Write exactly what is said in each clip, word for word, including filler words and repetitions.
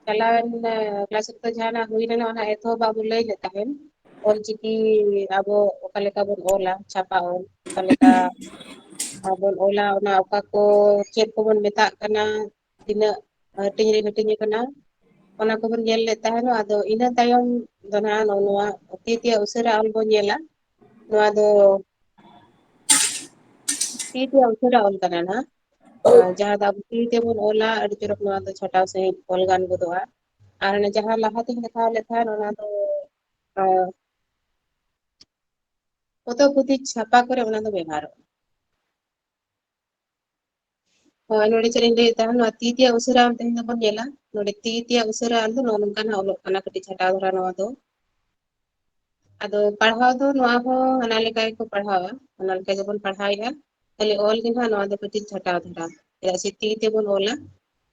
ᱪᱟᱞᱟᱣᱮᱱ ᱠᱞᱟᱥ ᱨᱮᱫᱚ ᱡᱟᱦᱟᱱᱟᱜ ᱦᱩᱭ ᱞᱮᱱᱟ, ᱚᱱᱟ ᱮᱛᱚᱦᱚᱵ ᱟᱵᱚ ᱞᱟᱹᱭ ᱞᱮᱫ ᱛᱟᱦᱮᱸᱱ, ᱚᱞᱪᱤᱠᱤ ᱟᱵᱚ ᱚᱠᱟ ᱞᱮᱠᱟ ᱵᱚᱱ ᱚᱞᱟ, ᱪᱷᱟᱯᱟ ᱚᱞ ᱚᱠᱟ ᱞᱮᱠᱟ ᱵᱚᱱ ᱚᱞᱟ, ᱚᱱᱟ ᱚᱠᱟ ᱠᱚ ᱪᱮᱫ ᱠᱚᱵᱚᱱ ᱢᱮᱛᱟᱜ ᱠᱟᱱᱟ, ᱛᱤᱱᱟᱹᱜ ᱦᱟᱹᱴᱤᱧ ᱨᱮ ᱦᱟᱹᱴᱤᱧ ᱟᱠᱟᱱᱟ, ᱚᱱᱟ ᱠᱚᱵᱚᱱ ᱧᱮᱞ ᱞᱮᱫ ᱛᱟᱦᱮᱱᱟ᱾ ᱟᱫᱚ ᱤᱱᱟᱹ ᱛᱟᱭᱚᱢ ᱫᱚ ᱱᱟᱦᱟᱜ ᱱᱚᱜᱼᱚ ᱱᱚᱣᱟ ᱛᱤ ᱛᱮᱭᱟᱜ ᱩᱥᱟᱹᱨᱟ ᱚᱞ ᱵᱚᱱ ᱧᱮᱞᱟ᱾ ᱱᱚᱣᱟ ᱫᱚ ᱛᱤ ᱛᱮᱭᱟᱜ ᱩᱥᱟᱹᱨᱟ ᱚᱞ ᱠᱟᱱᱟ ᱱᱟᱦᱟᱜ᱾ ᱟᱨ ᱡᱟᱦᱟᱸ ᱫᱚ ᱟᱵᱚ ᱛᱤ ᱛᱮᱵᱚᱱ ᱚᱞᱟ, ᱟᱹᱰᱤ ᱪᱚᱨᱚᱠ ᱱᱚᱣᱟ ᱫᱚ ᱪᱷᱟᱴᱟᱣ ᱥᱟᱺᱦᱤᱡ ᱚᱞ ᱜᱟᱱ ᱜᱚᱫᱚᱜᱼᱟ᱾ ᱟᱨ ᱚᱱᱟ ᱡᱟᱦᱟᱸ ᱞᱟᱦᱟᱛᱤᱧ ᱫᱮᱠᱷᱟᱣ ᱞᱮᱫ ᱛᱟᱦᱮᱸᱫ, ᱚᱱᱟ ᱫᱚ, ᱟᱸ, ᱯᱚᱛᱚᱵ ᱯᱩᱛᱷᱤ ᱪᱷᱟᱯᱟ ᱠᱚᱨᱮ ᱚᱱᱟ ᱫᱚ ᱵᱮᱵᱷᱟᱨᱚᱜᱼᱟ᱾ ᱦᱳᱭ, ᱱᱚᱰᱮ ᱪᱮᱫ ᱤᱧ ᱞᱟᱹᱭᱮᱫ ᱛᱟᱦᱮᱸᱫ, ᱱᱚᱣᱟ ᱛᱤ ᱛᱮᱭᱟᱜ ᱩᱥᱟᱹᱨᱟ ᱚᱞ ᱛᱮᱦᱮᱧ ᱫᱚᱵᱚᱱ ᱧᱮᱞᱟ᱾ ᱱᱚᱰᱮ ᱛᱤ ᱛᱮᱭᱟᱜ ᱩᱥᱟᱹᱨᱟ ᱚᱞ ᱫᱚ ᱱᱚᱜᱼᱚ ᱱᱚᱝᱠᱟ ᱱᱟᱜ ᱚᱞᱚᱜ ᱠᱟᱱᱟ, ᱠᱟᱹᱴᱤᱡ ᱪᱷᱟᱴᱟᱣ ᱫᱷᱟᱨᱟ ᱱᱚᱣᱟ ᱫᱚ᱾ ᱟᱫᱚ ᱯᱟᱲᱦᱟᱣ ᱫᱚ ᱱᱚᱣᱟ ᱦᱚᱸ ᱦᱟᱱᱟ ᱞᱮᱠᱟ ᱜᱮᱠᱚ ᱯᱟᱲᱦᱟᱣᱟ, ᱦᱟᱱᱟ ᱞᱮᱠᱟ ᱜᱮᱵᱚᱱ ᱯᱟᱲᱦᱟᱣᱮᱫᱼᱟ᱾ ᱠᱷᱟᱹᱞᱤ ᱚᱞ ᱜᱮ ᱱᱟᱦᱟᱜ ᱱᱚᱣᱟ ᱫᱚ ᱠᱟᱹᱴᱤᱡ ᱪᱷᱟᱴᱟᱣ ᱫᱷᱟᱨᱟ, ᱪᱮᱫᱟᱜ ᱥᱮ ᱛᱤ ᱛᱮᱵᱚᱱ ᱚᱞᱟ,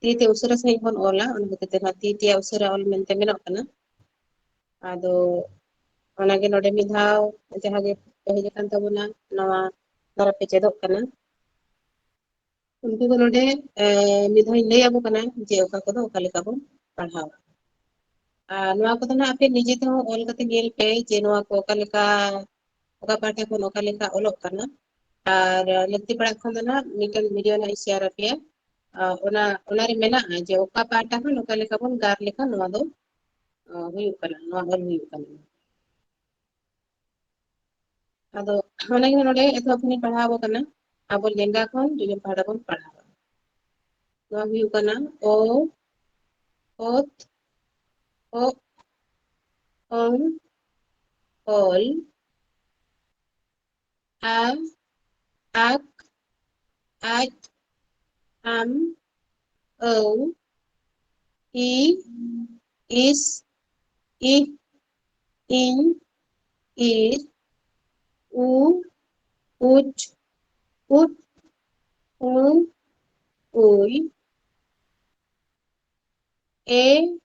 ᱛᱤ ᱛᱮ ᱩᱥᱟᱹᱨᱟ ᱥᱟᱺᱦᱤᱡ ᱵᱚᱱ ᱚᱞᱟ, ᱚᱱᱟ ᱠᱷᱟᱹᱛᱤᱨ ᱛᱮ ᱱᱟᱦᱟᱜ ᱛᱤ ᱛᱮᱭᱟᱜ ᱩᱥᱟᱹᱨᱟ ᱚᱞ ᱢᱮᱱᱛᱮ ᱢᱮᱱᱚᱜ ᱠᱟᱱᱟ᱾ ᱟᱫᱚ ᱚᱱᱟᱜᱮ ᱱᱚᱰᱮ ᱢᱤᱫ ᱫᱷᱟᱣ ᱡᱟᱦᱟᱸ ᱜᱮ ᱦᱮᱡ ᱟᱠᱟᱱ ᱛᱟᱵᱚᱱᱟ, ᱱᱟᱣᱟ ᱫᱷᱟᱨᱟ ᱯᱮ ᱪᱮᱫᱚᱜ ᱠᱟᱱᱟ, ᱩᱱᱠᱩ ᱫᱚ ᱱᱚᱰᱮ, ᱮ, ᱢᱤᱫ ᱫᱷᱟᱣ ᱤᱧ ᱞᱟᱹᱭ ᱟᱵᱚ ᱠᱟᱱᱟ ᱡᱮ ᱚᱠᱟ ᱠᱚᱫᱚ ᱚᱠᱟ ᱞᱮᱠᱟ ᱵᱚᱱ ᱯᱟᱲᱦᱟᱣᱟ᱾ ᱟᱨ ᱱᱚᱣᱟ ᱠᱚᱫᱚ ᱱᱟᱦᱟᱜ ᱟᱯᱮ ᱱᱤᱡᱮ ᱛᱮᱦᱚᱸ ᱚᱞ ᱠᱟᱛᱮ ᱧᱮᱞ ᱯᱮ ᱡᱮ ᱱᱚᱣᱟ ᱠᱚ ᱚᱠᱟ ᱞᱮᱠᱟ, ᱚᱠᱟ ᱯᱟᱦᱴᱟ ᱠᱷᱚᱱ ᱚᱠᱟ ᱞᱮᱠᱟ ᱚᱞᱚᱜ ᱠᱟᱱᱟ᱾ ᱟᱨ ᱞᱟᱹᱠᱛᱤ ᱯᱟᱲᱟᱜ ᱠᱷᱟᱱ ᱫᱚ ᱱᱟᱦᱟᱜ ᱢᱤᱫᱴᱮᱱ ᱵᱷᱤᱰᱤᱭᱳ ᱱᱟᱦᱟᱜ ᱤᱧ ᱥᱮᱭᱟᱨ ᱟᱯᱮᱭᱟ᱾ ᱟᱨ ᱚᱱᱟ, ᱚᱱᱟᱨᱮ ᱢᱮᱱᱟᱜᱼᱟ ᱡᱮ ᱚᱠᱟ ᱯᱟᱦᱴᱟ ᱠᱷᱚᱱ ᱚᱠᱟ ᱞᱮᱠᱟ ᱵᱚᱱ ᱜᱟᱨ ᱞᱮᱠᱷᱟᱱ ᱱᱚᱣᱟ ᱫᱚ, ᱟ, ᱦᱩᱭᱩᱜ ᱠᱟᱱᱟ, ᱱᱚᱣᱟ ᱚᱞ ᱦᱩᱭᱩᱜ ᱠᱟᱱᱟ᱾ ᱟᱫᱚ ᱚᱱᱟᱜᱮ ᱱᱚᱰᱮ ᱮᱛᱚᱦᱚᱵ ᱠᱷᱚᱱᱤᱧ ᱯᱟᱲᱦᱟᱣ ᱟᱵᱚ ᱠᱟᱱᱟ᱾ ᱟᱵᱚ ᱞᱮᱸᱜᱟ ᱠᱷᱚᱱ ᱡᱚᱡᱚᱢ ᱯᱟᱦᱴᱟ ᱵᱚᱱ ᱯᱟᱲᱦᱟᱣᱟ᱾ ᱱᱚᱣᱟ ᱦᱩᱭᱩᱜ ᱠᱟᱱᱟ ᱚ, ᱚᱛ, ᱚᱜ, ᱚᱝ, ᱚᱞ, ᱟ, ᱟᱠ, ᱟᱡ, ᱟᱢ, ᱟᱹᱣ, ᱤ, ᱤᱥ, ᱤᱦ, ᱤᱧ, ᱤᱨ, ᱩ, ᱩᱪ, ᱩᱫ, ᱩ, ᱩᱭ, ᱮ,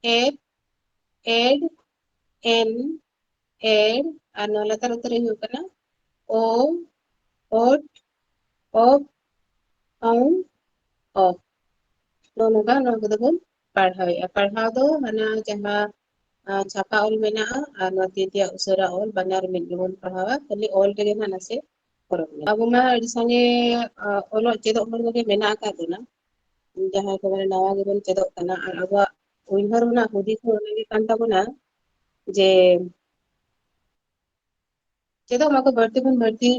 ᱮᱯ, ᱮᱰ, ᱮᱱ, ᱮᱰ, ᱟᱨ ᱱᱚᱣᱟ ᱞᱟᱛᱟᱨ ᱩᱛᱟᱹᱨ ᱨᱮ ᱦᱩᱭᱩᱜ ᱠᱟᱱᱟ ᱚ, ᱚᱴ, ᱚᱯ, ᱚᱝ, ᱚᱯ᱾ ᱱᱚᱜᱼᱚ ᱱᱚᱝᱠᱟ ᱱᱚᱣᱟ ᱠᱚᱫᱚ ᱵᱚᱱ ᱯᱟᱲᱦᱟᱣᱮᱫᱼᱟ᱾ ᱯᱟᱲᱦᱟᱣ ᱫᱚ ᱦᱟᱱᱟ ᱡᱟᱦᱟᱸ ᱟᱨ ᱪᱷᱟᱯᱟ ᱚᱞ ᱢᱮᱱᱟᱜᱼᱟ ᱟᱨ ᱱᱚᱣᱟ ᱛᱤ ᱛᱮᱭᱟᱜ ᱩᱥᱟᱹᱨᱟ ᱚᱞ, ᱵᱟᱱᱟᱨ ᱢᱤᱫ ᱜᱮᱵᱚᱱ ᱯᱟᱲᱦᱟᱣᱟ, ᱠᱷᱟᱹᱞᱤ ᱚᱞ ᱨᱮᱜᱮ ᱱᱟᱦᱟᱜ ᱱᱟᱥᱮ ᱯᱷᱚᱨᱚᱠ ᱢᱮᱱᱟᱜᱼᱟ᱾ ᱟᱵᱚ ᱢᱟ ᱟᱹᱰᱤ ᱥᱟᱸᱜᱮ ᱚᱞᱚᱜ ᱪᱮᱫᱚᱜ ᱦᱚᱲ ᱠᱚᱜᱮ ᱢᱮᱱᱟᱜ ᱟᱠᱟᱫ ᱵᱚᱱᱟ, ᱡᱟᱦᱟᱸᱭ ᱠᱚ ᱢᱟᱱᱮ ᱱᱟᱣᱟ ᱜᱮᱵᱚᱱ ᱪᱮᱫᱚᱜ ᱠᱟᱱᱟ᱾ ᱟᱨ ᱟᱵᱚᱣᱟᱜ ᱩᱭᱦᱟᱹᱨ ᱨᱮᱱᱟᱜ ᱦᱩᱫᱤᱥ ᱦᱚᱸ ᱚᱱᱟ ᱜᱮ ᱠᱟᱱ ᱛᱟᱵᱚᱱᱟ ᱡᱮ ᱪᱮᱫᱚᱜ ᱢᱟᱠᱚ ᱵᱟᱹᱲᱛᱤ ᱠᱷᱚᱱ ᱵᱟᱹᱲᱛᱤ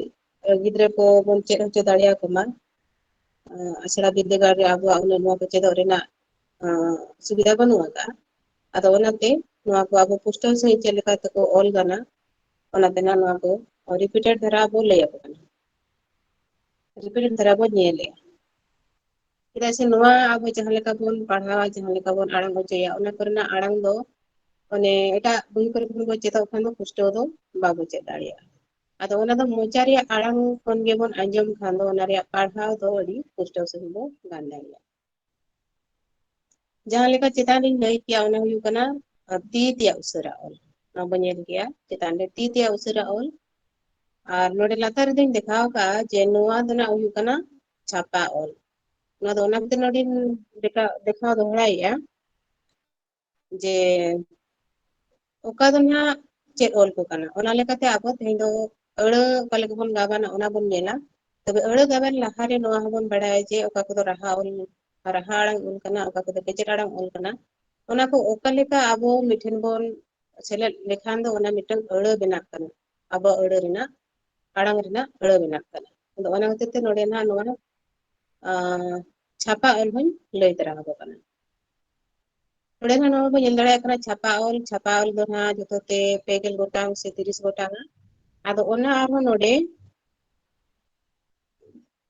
ᱜᱤᱫᱽᱨᱟᱹ ᱠᱚ ᱵᱚᱱ ᱪᱮᱫ ᱦᱚᱪᱚ ᱫᱟᱲᱮᱭᱟᱠᱚ ᱢᱟ᱾ ᱟᱥᱲᱟ ᱵᱤᱨᱫᱟᱹᱜᱟᱲ ᱨᱮ ᱟᱵᱚᱣᱟᱜ ᱩᱱᱟᱹᱜ ᱱᱚᱣᱟ ᱠᱚ ᱪᱮᱫᱚᱜ ᱨᱮᱱᱟᱜ ᱥᱩᱵᱤᱫᱷᱟ ᱵᱟᱹᱱᱩᱜ ᱟᱠᱟᱫᱼᱟ᱾ ᱟᱫᱚ ᱚᱱᱟᱛᱮ ᱱᱚᱣᱟ ᱠᱚ ᱟᱵᱚ ᱯᱩᱥᱴᱟᱹᱣ ᱥᱟᱺᱦᱤᱡ ᱪᱮᱫ ᱞᱮᱠᱟ ᱛᱮᱠᱚ ᱚᱞ ᱜᱟᱱᱟ, ᱚᱱᱟᱛᱮ ᱱᱟᱜ ᱱᱚᱣᱟ ᱠᱚ repeated ᱫᱷᱟᱨᱟ ᱵᱚ ᱞᱟᱹᱭ ᱟᱠᱚ ᱠᱟᱱᱟ᱾ Repeated ᱫᱷᱟᱨᱟ ᱵᱚ ᱧᱮᱞᱮᱜᱼᱟ᱾ ᱪᱮᱫᱟᱜ ᱥᱮ ᱱᱚᱣᱟ ᱟᱵᱚ ᱡᱟᱦᱟᱸ ᱞᱮᱠᱟ ᱵᱚᱱ ᱯᱟᱲᱦᱟᱣᱟ, ᱡᱟᱦᱟᱸ ᱞᱮᱠᱟ ᱵᱚᱱ ᱟᱲᱟᱝ ᱚᱪᱚᱭᱟ, ᱚᱱᱟ ᱠᱚᱨᱮᱱᱟᱜ ᱟᱲᱟᱝ ᱫᱚ ᱚᱱᱮ ᱮᱴᱟᱜ ᱵᱳᱭ ᱠᱚᱨᱮ ᱠᱷᱚᱱ ᱵᱚᱱ ᱪᱮᱫᱚᱜ ᱠᱷᱟᱱ ᱫᱚ ᱯᱩᱥᱴᱟᱹᱣ ᱫᱚ ᱵᱟᱵᱚ ᱪᱮᱫ ᱫᱟᱲᱮᱭᱟᱜᱼᱟ᱾ ᱟᱫᱚ ᱚᱱᱟ ᱫᱚ ᱢᱚᱪᱟ ᱨᱮᱭᱟᱜ ᱟᱲᱟᱝ ᱠᱷᱚᱱ ᱜᱮᱵᱚᱱ ᱟᱸᱡᱚᱢ ᱠᱷᱟᱱ ᱫᱚ ᱚᱱᱟ ᱨᱮᱭᱟᱜ ᱯᱟᱲᱦᱟᱣ ᱫᱚ ᱟᱹᱰᱤ ᱯᱩᱥᱴᱟᱹᱣ ᱥᱟᱺᱦᱤᱡ ᱵᱚ ᱜᱟᱱ ᱫᱟᱲᱮᱭᱟᱜᱼᱟ᱾ ᱡᱟᱦᱟᱸ ᱞᱮᱠᱟ ᱪᱮᱛᱟᱱ ᱨᱤᱧ ᱞᱟᱹᱭ ᱠᱮᱭᱟ, ᱚᱱᱟ ᱦᱩᱭᱩᱜ ᱠᱟᱱᱟ ᱟᱨ ᱛᱤ ᱛᱮᱭᱟᱜ ᱩᱥᱟᱹᱨᱟ ᱚᱞ᱾ ᱱᱚᱣᱟ ᱵᱚᱱ ᱧᱮᱞ ᱠᱮᱭᱟ ᱪᱮᱛᱟᱱ ᱨᱮ ᱛᱤ ᱛᱮᱭᱟᱜ ᱩᱥᱟᱹᱨᱟ ᱚᱞ᱾ ᱟᱨ ᱱᱚᱰᱮ ᱞᱟᱛᱟᱨ ᱨᱮᱫᱚᱧ ᱫᱮᱠᱷᱟᱣ ᱠᱟᱜᱼᱟ ᱡᱮ ᱱᱚᱣᱟ ᱫᱚ ᱱᱟᱜ ᱦᱩᱭᱩᱜ ᱠᱟᱱᱟ ᱪᱷᱟᱯᱟ ᱚᱞ᱾ ᱱᱚᱣᱟ ᱫᱚ ᱚᱱᱟ ᱠᱷᱟᱹᱛᱤᱨ ᱱᱚᱰᱮᱧ ᱫᱮᱠᱷᱟᱣ, ᱫᱮᱠᱷᱟᱣ ᱫᱚᱦᱲᱟᱭᱮᱜᱼᱟ ᱡᱮ ᱚᱠᱟ ᱫᱚ ᱱᱟᱜ ᱪᱮᱫ ᱚᱞ ᱠᱚ ᱠᱟᱱᱟ᱾ ᱚᱱᱟ ᱞᱮᱠᱟᱛᱮ ᱟᱵᱚ ᱛᱮᱦᱮᱧ ᱫᱚ ᱟᱹᱲᱟᱹ ᱚᱠᱟ ᱞᱮᱠᱟ ᱵᱚᱱ ᱜᱟᱵᱟᱱᱟ, ᱚᱱᱟ ᱵᱚᱱ ᱧᱮᱞᱟ᱾ ᱛᱚᱵᱮ ᱟᱹᱲᱟᱹ ᱜᱟᱵᱟᱱ ᱞᱟᱦᱟᱨᱮ ᱱᱚᱣᱟ ᱦᱚᱸᱵᱚᱱ ᱵᱟᱲᱟᱭᱟ ᱡᱮ ᱚᱠᱟ ᱠᱚᱫᱚ ᱨᱟᱦᱟ ᱚᱞ, ᱨᱟᱦᱟ ᱟᱲᱟᱝ ᱚᱞ ᱠᱟᱱᱟ, ᱚᱠᱟ ᱠᱚᱫᱚ ᱠᱮᱪᱮᱫ ᱟᱲᱟᱝ ᱚᱞ ᱠᱟᱱᱟ᱾ ᱚᱱᱟ ᱠᱚ ᱚᱠᱟ ᱞᱮᱠᱟ ᱟᱵᱚ ᱢᱤᱫ ᱴᱷᱮᱱ ᱵᱚᱱ ᱥᱮᱞᱮᱫ ᱞᱮᱠᱷᱟᱱ ᱫᱚ ᱚᱱᱟ ᱢᱤᱫᱴᱟᱝ ᱟᱹᱲᱟᱹ ᱵᱮᱱᱟᱜ ᱠᱟᱱᱟ, ᱟᱵᱚᱣᱟᱜ ᱟᱹᱲᱟᱹ ᱨᱮᱱᱟᱜ, ᱟᱲᱟᱝ ᱨᱮᱱᱟᱜ ᱟᱹᱲᱟᱹ ᱵᱮᱱᱟᱜ ᱠᱟᱱᱟ᱾ ᱟᱫᱚ ᱚᱱᱟ ᱠᱷᱟᱹᱛᱤᱨ ᱛᱮ ᱱᱚᱰᱮ ᱱᱟᱦᱟᱜ ᱱᱚᱣᱟ, ᱟᱸ, ᱪᱷᱟᱯᱟ ᱚᱞ ᱦᱚᱧ ᱞᱟᱹᱭ ᱛᱟᱨᱟ ᱟᱵᱚ ᱠᱟᱱᱟ᱾ ᱱᱚᱰᱮ ᱱᱟᱦᱟᱜ ᱱᱚᱣᱟ ᱵᱚᱱ ᱧᱮᱞ ᱫᱟᱲᱮᱭᱟᱜ ᱠᱟᱱᱟ, ᱪᱷᱟᱯᱟ ᱚᱞ, ᱪᱷᱟᱯᱟ ᱚᱞ ᱫᱚ ᱱᱟᱦᱟᱜ ᱡᱚᱛᱚ ᱛᱮ ᱯᱮ ᱜᱮᱞ ᱜᱚᱴᱟᱝ ᱥᱮ ᱛᱤᱨᱤᱥ ᱜᱚᱴᱟᱝᱟ᱾ ᱟᱫᱚ ᱚᱱᱟ ᱟᱨᱦᱚᱸ ᱱᱚᱰᱮ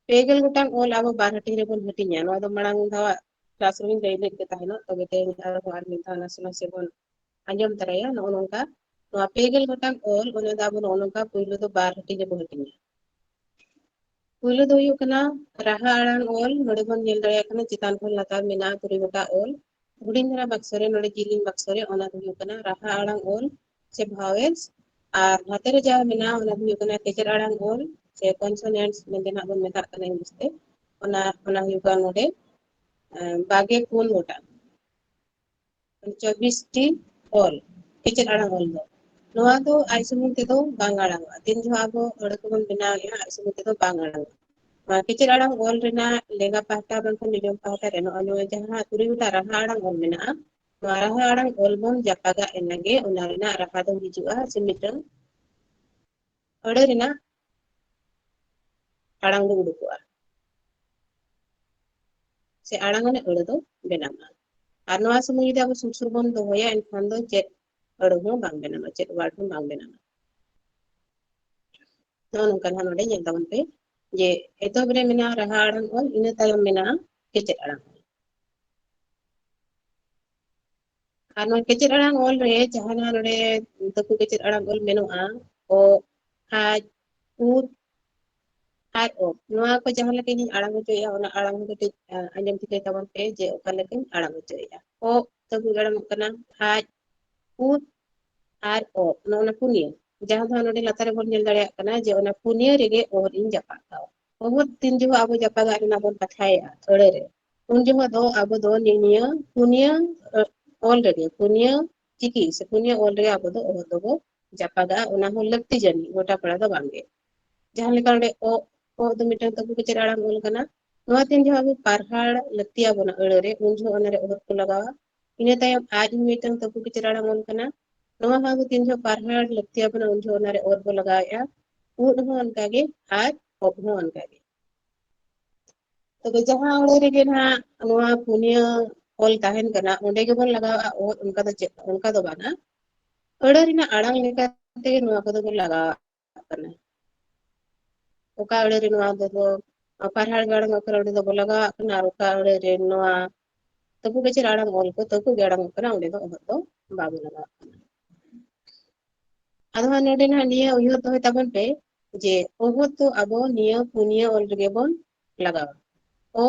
ᱯᱮ ᱜᱮᱞ ᱜᱚᱴᱟᱝ ᱚᱞ ᱟᱵᱚ ᱵᱟᱨ ᱦᱟᱹᱴᱤᱧ ᱨᱮᱵᱚᱱ ᱦᱟᱹᱴᱤᱧᱟ᱾ ᱱᱚᱣᱟ ᱫᱚ ᱢᱟᱲᱟᱝ ᱫᱷᱟᱣᱟᱜ class ᱨᱮᱵᱚᱱ ᱞᱟᱹᱭ ᱞᱮᱫ ᱜᱮ ᱛᱟᱦᱮᱱᱚᱜ, ᱛᱚᱵᱮ ᱛᱮᱦᱮᱧ ᱟᱨᱦᱚᱸ ᱟᱨ ᱢᱤᱫ ᱫᱷᱟᱣ ᱱᱟᱥᱮ ᱱᱟᱥᱮ ᱵᱚᱱ ᱟᱸᱡᱚᱢ ᱛᱟᱨᱟᱭᱟ᱾ ᱱᱚᱜᱼᱚ ᱱᱚᱝᱠᱟ ᱱᱚᱣᱟ ᱯᱮ ᱜᱮᱞ ᱜᱚᱴᱟᱝ ᱚᱞ, ᱚᱱᱟ ᱫᱚ ᱟᱵᱚ ᱱᱚᱜᱼᱚ ᱱᱚᱝᱠᱟ ᱯᱩᱭᱞᱩ ᱫᱚ ᱵᱟᱨ ᱦᱟᱹᱴᱤᱧ ᱨᱮᱵᱚ ᱦᱟᱹᱴᱤᱧᱟ᱾ ᱯᱩᱭᱞᱩ ᱫᱚ ᱦᱩᱭᱩᱜ ᱠᱟᱱᱟ ᱨᱟᱦᱟ ᱟᱲᱟᱝ ᱚᱞ᱾ ᱱᱚᱰᱮ ᱵᱚᱱ ᱧᱮᱞ ᱫᱟᱲᱮᱭᱟᱜ ᱠᱟᱱᱟ ᱪᱮᱛᱟᱱ ᱠᱷᱚᱱ ᱞᱟᱛᱟᱨ ᱢᱮᱱᱟᱜᱼᱟ ᱛᱩᱨᱩᱭ ᱜᱚᱴᱟᱝ ᱚᱞ᱾ ᱦᱩᱰᱤᱧ ᱫᱷᱟᱨᱟ ᱵᱟᱠᱥᱚ ᱨᱮ, ᱱᱚᱰᱮ ᱡᱤᱞᱤᱧ ᱵᱟᱠᱥᱚ ᱨᱮ, ᱚᱱᱟ ᱫᱚ ᱦᱩᱭᱩᱜ ᱠᱟᱱᱟ ᱨᱟᱦᱟ ᱟᱲᱟᱝ ᱚᱞ ᱥᱮ vowels᱾ ᱟᱨ ᱱᱚᱛᱮ ᱨᱮ ᱡᱟᱦᱟᱸ ᱢᱮᱱᱟᱜᱼᱟ, ᱚᱱᱟ ᱫᱚ ᱦᱩᱭᱩᱜ ᱠᱟᱱᱟ ᱠᱮᱪᱮᱫ ᱟᱲᱟᱝ ᱚᱞ ᱥᱮ consonants ᱢᱮᱱᱛᱮ ᱱᱟᱜ ᱵᱚᱱ ᱢᱮᱛᱟᱜ ᱠᱟᱱᱟ English ᱛᱮ᱾ ᱚᱱᱟ, ᱚᱱᱟ ᱦᱩᱭᱩᱜ ᱠᱟᱱᱟ ᱱᱚᱰᱮ, ᱮᱸ, ᱵᱟᱜᱮ ᱯᱩᱱ ᱜᱚᱴᱟᱝ᱾ ᱪᱚᱵᱵᱤᱥ ᱴᱤ ᱚᱞ, ᱠᱮᱪᱮᱫ ᱟᱲᱟᱝ ᱚᱞ ᱫᱚ, ᱱᱚᱣᱟ ᱫᱚ ᱟᱡ ᱥᱩᱢᱩᱝ ᱛᱮᱫᱚ ᱵᱟᱝ ᱟᱲᱟᱝᱚᱜᱼᱟ᱾ ᱛᱤᱱ ᱡᱚᱦᱚᱜ ᱟᱵᱚ ᱟᱹᱲᱟᱹ ᱠᱚᱵᱚᱱ ᱵᱮᱱᱟᱣᱮᱫᱼᱟ, ᱟᱡ ᱥᱩᱢᱩᱝ ᱛᱮᱫᱚ ᱵᱟᱝ ᱟᱲᱟᱝᱚᱜᱼᱟ᱾ ᱱᱚᱣᱟ ᱠᱮᱪᱮᱫ ᱟᱲᱟᱝ ᱚᱞ ᱨᱮᱱᱟᱜ ᱞᱮᱸᱜᱟ ᱯᱟᱦᱴᱟ ᱵᱟᱝᱠᱷᱟᱱ ᱡᱚᱡᱚᱢ ᱯᱟᱦᱴᱟ ᱨᱮ ᱱᱚᱜᱼᱚᱭ ᱱᱚᱣᱟ ᱡᱟᱦᱟᱸ ᱛᱩᱨᱩᱭ ᱜᱚᱴᱟᱝ ᱨᱟᱦᱟ ᱟᱲᱟᱝ ᱚᱞ ᱢᱮᱱᱟᱜᱼᱟ, ᱱᱚᱣᱟ ᱨᱟᱦᱟ ᱟᱲᱟᱝ ᱚᱞ ᱵᱚᱱ ᱡᱟᱯᱟᱜᱟᱜ ᱮᱱᱟᱜᱮ ᱚᱱᱟ ᱨᱮᱱᱟᱜ ᱨᱟᱦᱟ ᱫᱚ ᱦᱤᱡᱩᱜᱼᱟ, ᱥᱮ ᱢᱤᱫᱴᱟᱝ ᱟᱹᱲᱟᱹ ᱨᱮᱱᱟᱜ ᱟᱲᱟᱝ ᱫᱚ ᱩᱰᱩᱠᱚᱜᱼᱟ, ᱥᱮ ᱟᱲᱟᱝ ᱟᱱᱟᱜ ᱟᱹᱲᱟᱹ ᱫᱚ ᱵᱮᱱᱟᱜᱼᱟ᱾ ᱟᱨ ᱱᱚᱣᱟ ᱥᱚᱢᱚᱭ ᱡᱩᱫᱤ ᱟᱵᱚ ᱥᱩᱨ ᱥᱩᱨ ᱵᱚᱱ ᱫᱚᱦᱚᱭᱟ, ᱮᱱᱠᱷᱟᱱ ᱫᱚ ᱪᱮᱫ ᱟᱹᱲᱟᱹ ᱦᱚᱸ ᱵᱟᱝ ᱵᱮᱱᱟᱜᱼᱟ, ᱪᱮᱫ word ᱦᱚᱸ ᱵᱟᱝ ᱵᱮᱱᱟᱜᱼᱟ᱾ ᱱᱚᱜᱼᱚ ᱱᱚᱝᱠᱟ ᱱᱟᱦᱟᱜ ᱱᱚᱰᱮ ᱧᱮᱞ ᱛᱟᱵᱚᱱ ᱯᱮ, ᱡᱮ ᱮᱛᱚᱦᱚᱵ ᱨᱮ ᱢᱮᱱᱟᱜᱼᱟ ᱨᱟᱦᱟ ᱟᱲᱟᱝ ᱚᱞ, ᱤᱱᱟᱹ ᱛᱟᱭᱚᱢ ᱢᱮᱱᱟᱜᱼᱟ ᱠᱮᱪᱮᱫ ᱟᱲᱟᱝ ᱚᱞ᱾ ᱟᱨ ᱱᱚᱣᱟ ᱠᱮᱪᱮᱫ ᱟᱲᱟᱝ ᱚᱞ ᱨᱮ ᱡᱟᱦᱟᱸ ᱱᱟᱦᱟᱜ ᱱᱚᱰᱮ ᱛᱟᱹᱠᱩ ᱠᱮᱪᱮᱫ ᱟᱲᱟᱝ ᱚᱞ ᱢᱮᱱᱟᱜᱼᱟ, ᱚ, ᱟᱡ, ᱩᱫ, ᱟᱨ ᱚ, ᱱᱚᱣᱟ ᱠᱚ ᱡᱟᱦᱟᱸ ᱞᱮᱠᱟ ᱤᱧ ᱟᱲᱟᱝ ᱦᱚᱪᱚᱭᱮᱫᱼᱟ, ᱚᱱᱟ ᱟᱲᱟᱝ ᱦᱚᱸ ᱠᱟᱹᱴᱤᱡ, ᱟ, ᱟᱸᱡᱚᱢ ᱴᱷᱤᱠᱟᱹᱭ ᱛᱟᱵᱚᱱ ᱯᱮ ᱡᱮ ᱚᱠᱟ ᱞᱮᱠᱟᱧ ᱟᱲᱟᱝ ᱦᱚᱪᱚᱭᱮᱫᱼᱟ᱾ ᱚ ᱛᱟᱹᱠᱩ ᱟᱲᱟᱝᱚᱜ ᱠᱟᱱᱟ, ᱟᱡ, ᱩᱫ, ᱟᱨ ᱚ, ᱱᱚᱜᱼᱚ ᱱᱟ ᱯᱩᱱᱭᱟᱹ᱾ ᱡᱟᱦᱟᱸ ᱫᱚ ᱱᱚᱰᱮ ᱞᱟᱛᱟᱨ ᱨᱮᱵᱚᱱ ᱧᱮᱞ ᱫᱟᱲᱮᱭᱟᱜ ᱠᱟᱱᱟ ᱡᱮ ᱚᱱᱟ ᱯᱩᱱᱭᱟᱹ ᱨᱮᱜᱮ ᱚ ᱤᱧ ᱡᱟᱯᱟᱜ ᱠᱟᱜᱼᱟ᱾ ᱚᱦᱚᱫ ᱛᱤᱱ ᱡᱚᱦᱚᱜ ᱟᱵᱚ ᱡᱟᱯᱟᱜᱟᱜ ᱨᱮᱱᱟᱜ ᱵᱚᱱ ᱠᱟᱛᱷᱟᱭᱮᱫᱼᱟ ᱟᱹᱲᱟᱹ ᱨᱮ, ᱩᱱ ᱡᱚᱦᱚᱜ ᱫᱚ ᱟᱵᱚ ᱫᱚ ᱱᱤᱭᱟᱹ ᱯᱩᱱᱭᱟᱹ, ᱟ, ᱚᱞ ᱨᱮᱜᱮ, ᱯᱩᱱᱭᱟᱹ ᱪᱤᱠᱤ ᱥᱮ ᱯᱩᱱᱭᱟᱹ ᱚᱞ ᱨᱮᱜᱮ ᱟᱵᱚ ᱫᱚ ᱚᱦᱚᱫ ᱫᱚᱵᱚ ᱡᱟᱯᱟᱜᱟᱜᱼᱟ᱾ ᱚᱱᱟ ᱦᱚᱸ ᱞᱟᱹᱠᱛᱤ ᱡᱟᱹᱱᱤᱡ, ᱜᱚᱴᱟ ᱯᱟᱲᱟ ᱫᱚ ᱵᱟᱝᱜᱮ᱾ ᱡᱟᱦᱟᱸ ᱞᱮᱠᱟ ᱱᱚᱰᱮ ᱚ, ᱚ ᱫᱚ ᱢᱤᱫᱴᱟᱝ ᱛᱟᱹᱠᱩ ᱠᱮᱪᱮᱫ ᱟᱲᱟᱝ ᱚᱞ ᱠᱟᱱᱟ᱾ ᱱᱚᱣᱟ ᱛᱤᱱ ᱡᱚᱦᱚᱜ ᱟᱵᱚ ᱯᱟᱨᱦᱟᱲ ᱞᱟᱹᱠᱛᱤ ᱟᱵᱚᱱᱟ ᱟᱹᱲᱟᱹ ᱨᱮ, ᱩᱱ ᱡᱚᱦᱚᱜ ᱚᱱᱟ ᱨᱮ ᱚᱦᱚᱫ ᱠᱚ ᱞᱟᱜᱟᱣᱟ᱾ ᱤᱱᱟᱹ ᱛᱟᱭᱚᱢ ᱟᱡ ᱦᱚᱸ ᱢᱤᱫᱴᱟᱝ ᱛᱟᱹᱠᱩ ᱠᱮᱪᱮᱫ ᱟᱲᱟᱝ ᱚᱞ ᱠᱟᱱᱟ᱾ ᱱᱚᱣᱟ ᱦᱚᱸ ᱟᱵᱚ ᱛᱤᱱ ᱡᱚᱦᱚᱜ ᱯᱟᱨᱦᱟᱲ ᱞᱟᱹᱠᱛᱤ ᱟᱵᱚᱱᱟ, ᱩᱱ ᱡᱚᱦᱚᱜ ᱚᱱᱟ ᱨᱮ ᱚᱨ ᱵᱚ ᱞᱟᱜᱟᱣᱮᱫᱼᱟ᱾ ᱩᱫ ᱦᱚᱸ ᱚᱱᱠᱟᱜᱮ, ᱟᱨ ᱚᱵ ᱦᱚᱸ ᱚᱱᱠᱟᱜᱮ᱾ ᱛᱚᱵᱮ ᱡᱟᱦᱟᱸ ᱟᱹᱲᱟᱹ ᱨᱮᱜᱮ ᱱᱟᱦᱟᱜ ᱱᱚᱣᱟ ᱯᱩᱱᱭᱟᱹ ᱚᱞ ᱛᱟᱦᱮᱱ ᱠᱟᱱᱟ, ᱚᱸᱰᱮ ᱜᱮᱵᱚᱱ ᱞᱟᱜᱟᱣᱟ ᱚᱫ, ᱚᱱᱠᱟ ᱫᱚ ᱪᱮᱫ, ᱚᱱᱠᱟ ᱫᱚ ᱵᱟᱝᱟ᱾ ᱟᱹᱲᱟᱹ ᱨᱮᱱᱟᱜ ᱟᱲᱟᱝ ᱞᱮᱠᱟᱛᱮ ᱱᱚᱣᱟ ᱠᱚᱫᱚ ᱵᱚᱱ ᱞᱟᱜᱟᱣᱟᱜ ᱠᱟᱱᱟ᱾ ᱚᱠᱟ ᱟᱹᱲᱟᱹ ᱨᱮ ᱱᱚᱣᱟ ᱫᱚ, ᱫᱚ ᱯᱟᱨᱦᱟᱲ ᱜᱮ ᱟᱲᱟᱝ ᱠᱟᱱᱟ, ᱚᱸᱰᱮ ᱫᱚᱵᱚ ᱞᱟᱜᱟᱣᱟᱜ ᱠᱟᱱᱟ, ᱟᱨ ᱚᱠᱟ ᱟᱹᱲᱟᱹ ᱨᱮ ᱱᱚᱣᱟ ᱛᱟᱹᱠᱩ ᱠᱮᱪᱮᱫ ᱟᱲᱟᱝ ᱚᱞ ᱠᱚ ᱛᱟᱹᱠᱩ ᱜᱮ ᱟᱲᱟᱝᱚᱜ ᱠᱟᱱᱟ, ᱚᱸᱰᱮ ᱫᱚ ᱚᱦᱚᱫ ᱫᱚ ᱵᱟᱵᱚ ᱞᱟᱜᱟᱣᱟᱜ ᱠᱟᱱᱟ᱾ ᱟᱫᱚ ᱦᱟᱸᱜ ᱱᱚᱰᱮ ᱱᱟᱦᱟᱜ ᱱᱤᱭᱟᱹ ᱩᱭᱦᱟᱹᱨ ᱫᱚᱦᱚᱭ ᱛᱟᱵᱚᱱ ᱯᱮ ᱡᱮ ᱚᱦᱚᱫ ᱫᱚ ᱟᱵᱚ ᱱᱤᱭᱟᱹ ᱯᱩᱱᱭᱟᱹ ᱚᱞ ᱨᱮᱜᱮ ᱵᱚᱱ ᱞᱟᱜᱟᱣᱟ᱾ ᱚ,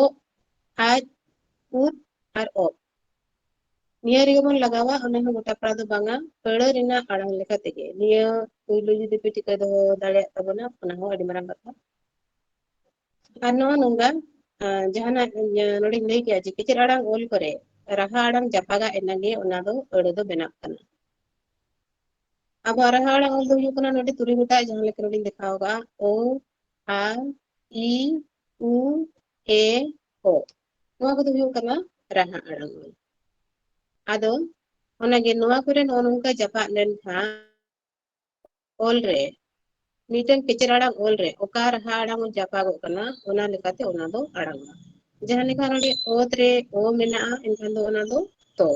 ᱟᱡ, ᱩᱫ ᱟᱨ ᱚᱵ᱾ ᱱᱤᱭᱟᱹ ᱨᱮᱜᱮ ᱵᱚᱱ ᱞᱟᱜᱟᱣᱟ, ᱚᱱᱟ ᱦᱚᱸ ᱜᱚᱴᱟ ᱯᱟᱲᱟ ᱫᱚ ᱵᱟᱝᱟ, ᱟᱹᱲᱟᱹ ᱨᱮᱱᱟᱜ ᱟᱲᱟᱝ ᱞᱮᱠᱟ ᱛᱮᱜᱮ᱾ ᱱᱤᱭᱟᱹ ᱯᱩᱭᱞᱩ ᱡᱩᱫᱤ ᱯᱮ ᱴᱷᱤᱠᱟᱹ ᱫᱚᱦᱚ ᱫᱟᱲᱮᱭᱟᱜ ᱛᱟᱵᱚᱱᱟ, ᱚᱱᱟ ᱦᱚᱸ ᱟᱹᱰᱤ ᱢᱟᱨᱟᱝ ᱠᱟᱛᱷᱟ᱾ ᱟᱨ ᱱᱚᱜᱼᱚ ᱱᱚᱝᱠᱟ, ᱟᱸ, ᱡᱟᱦᱟᱱᱟᱜ, ᱤᱭᱟᱹ, ᱱᱚᱰᱮᱧ ᱞᱟᱹᱭ ᱠᱮᱜᱼᱟ ᱡᱮ ᱠᱮᱪᱮᱫ ᱟᱲᱟᱝ ᱚᱞ ᱠᱚᱨᱮ ᱨᱟᱦᱟ ᱟᱲᱟᱝ ᱡᱟᱯᱟᱜᱟ, ᱮᱱᱟᱝ ᱜᱮ ᱚᱱᱟ ᱫᱚ ᱟᱹᱲᱟᱹ ᱫᱚ ᱵᱮᱱᱟᱜ ᱠᱟᱱᱟ᱾ ᱟᱵᱚᱣᱟᱜ ᱨᱟᱦᱟ ᱟᱲᱟᱝ ᱚᱞ ᱫᱚ ᱦᱩᱭᱩᱜ ᱠᱟᱱᱟ ᱱᱚᱰᱮ ᱛᱩᱨᱩᱭ ᱜᱚᱴᱟᱝ, ᱡᱟᱦᱟᱸ ᱞᱮᱠᱟ ᱱᱚᱰᱮᱧ ᱫᱮᱠᱷᱟᱣ ᱟᱠᱟᱫᱼᱟ, ᱳ, ᱟ, ᱤ, ᱩ, ᱮ, ᱳ᱾ ᱱᱚᱣᱟ ᱠᱚᱫᱚ ᱦᱩᱭᱩᱜ ᱠᱟᱱᱟ ᱨᱟᱦᱟ ᱟᱲᱟᱝ ᱚᱞ᱾ ᱟᱫᱚ ᱚᱱᱟᱜᱮ ᱱᱚᱣᱟ ᱠᱚᱨᱮ ᱱᱚᱜᱼᱚ ᱱᱚᱝᱠᱟ ᱡᱟᱯᱟᱜ ᱞᱮᱱᱠᱷᱟᱱ ᱚᱞ ᱨᱮ, ᱢᱤᱫᱴᱟᱝ ᱠᱮᱪᱮᱫ ᱟᱲᱟᱝ ᱚᱞ ᱨᱮ ᱚᱠᱟ ᱨᱟᱦᱟ ᱟᱲᱟᱝ ᱡᱟᱯᱟᱜᱚᱜ ᱠᱟᱱᱟ, ᱚᱱᱟ ᱞᱮᱠᱟᱛᱮ ᱚᱱᱟ ᱫᱚ ᱟᱲᱟᱝᱚᱜᱼᱟ᱾ ᱡᱟᱦᱟᱸ ᱞᱮᱠᱟ ᱱᱚᱰᱮ ᱚᱛ ᱨᱮ ᱳ ᱢᱮᱱᱟᱜᱼᱟ, ᱮᱱᱠᱷᱟᱱ ᱫᱚ ᱚᱱᱟ ᱫᱚ ᱛᱚ᱾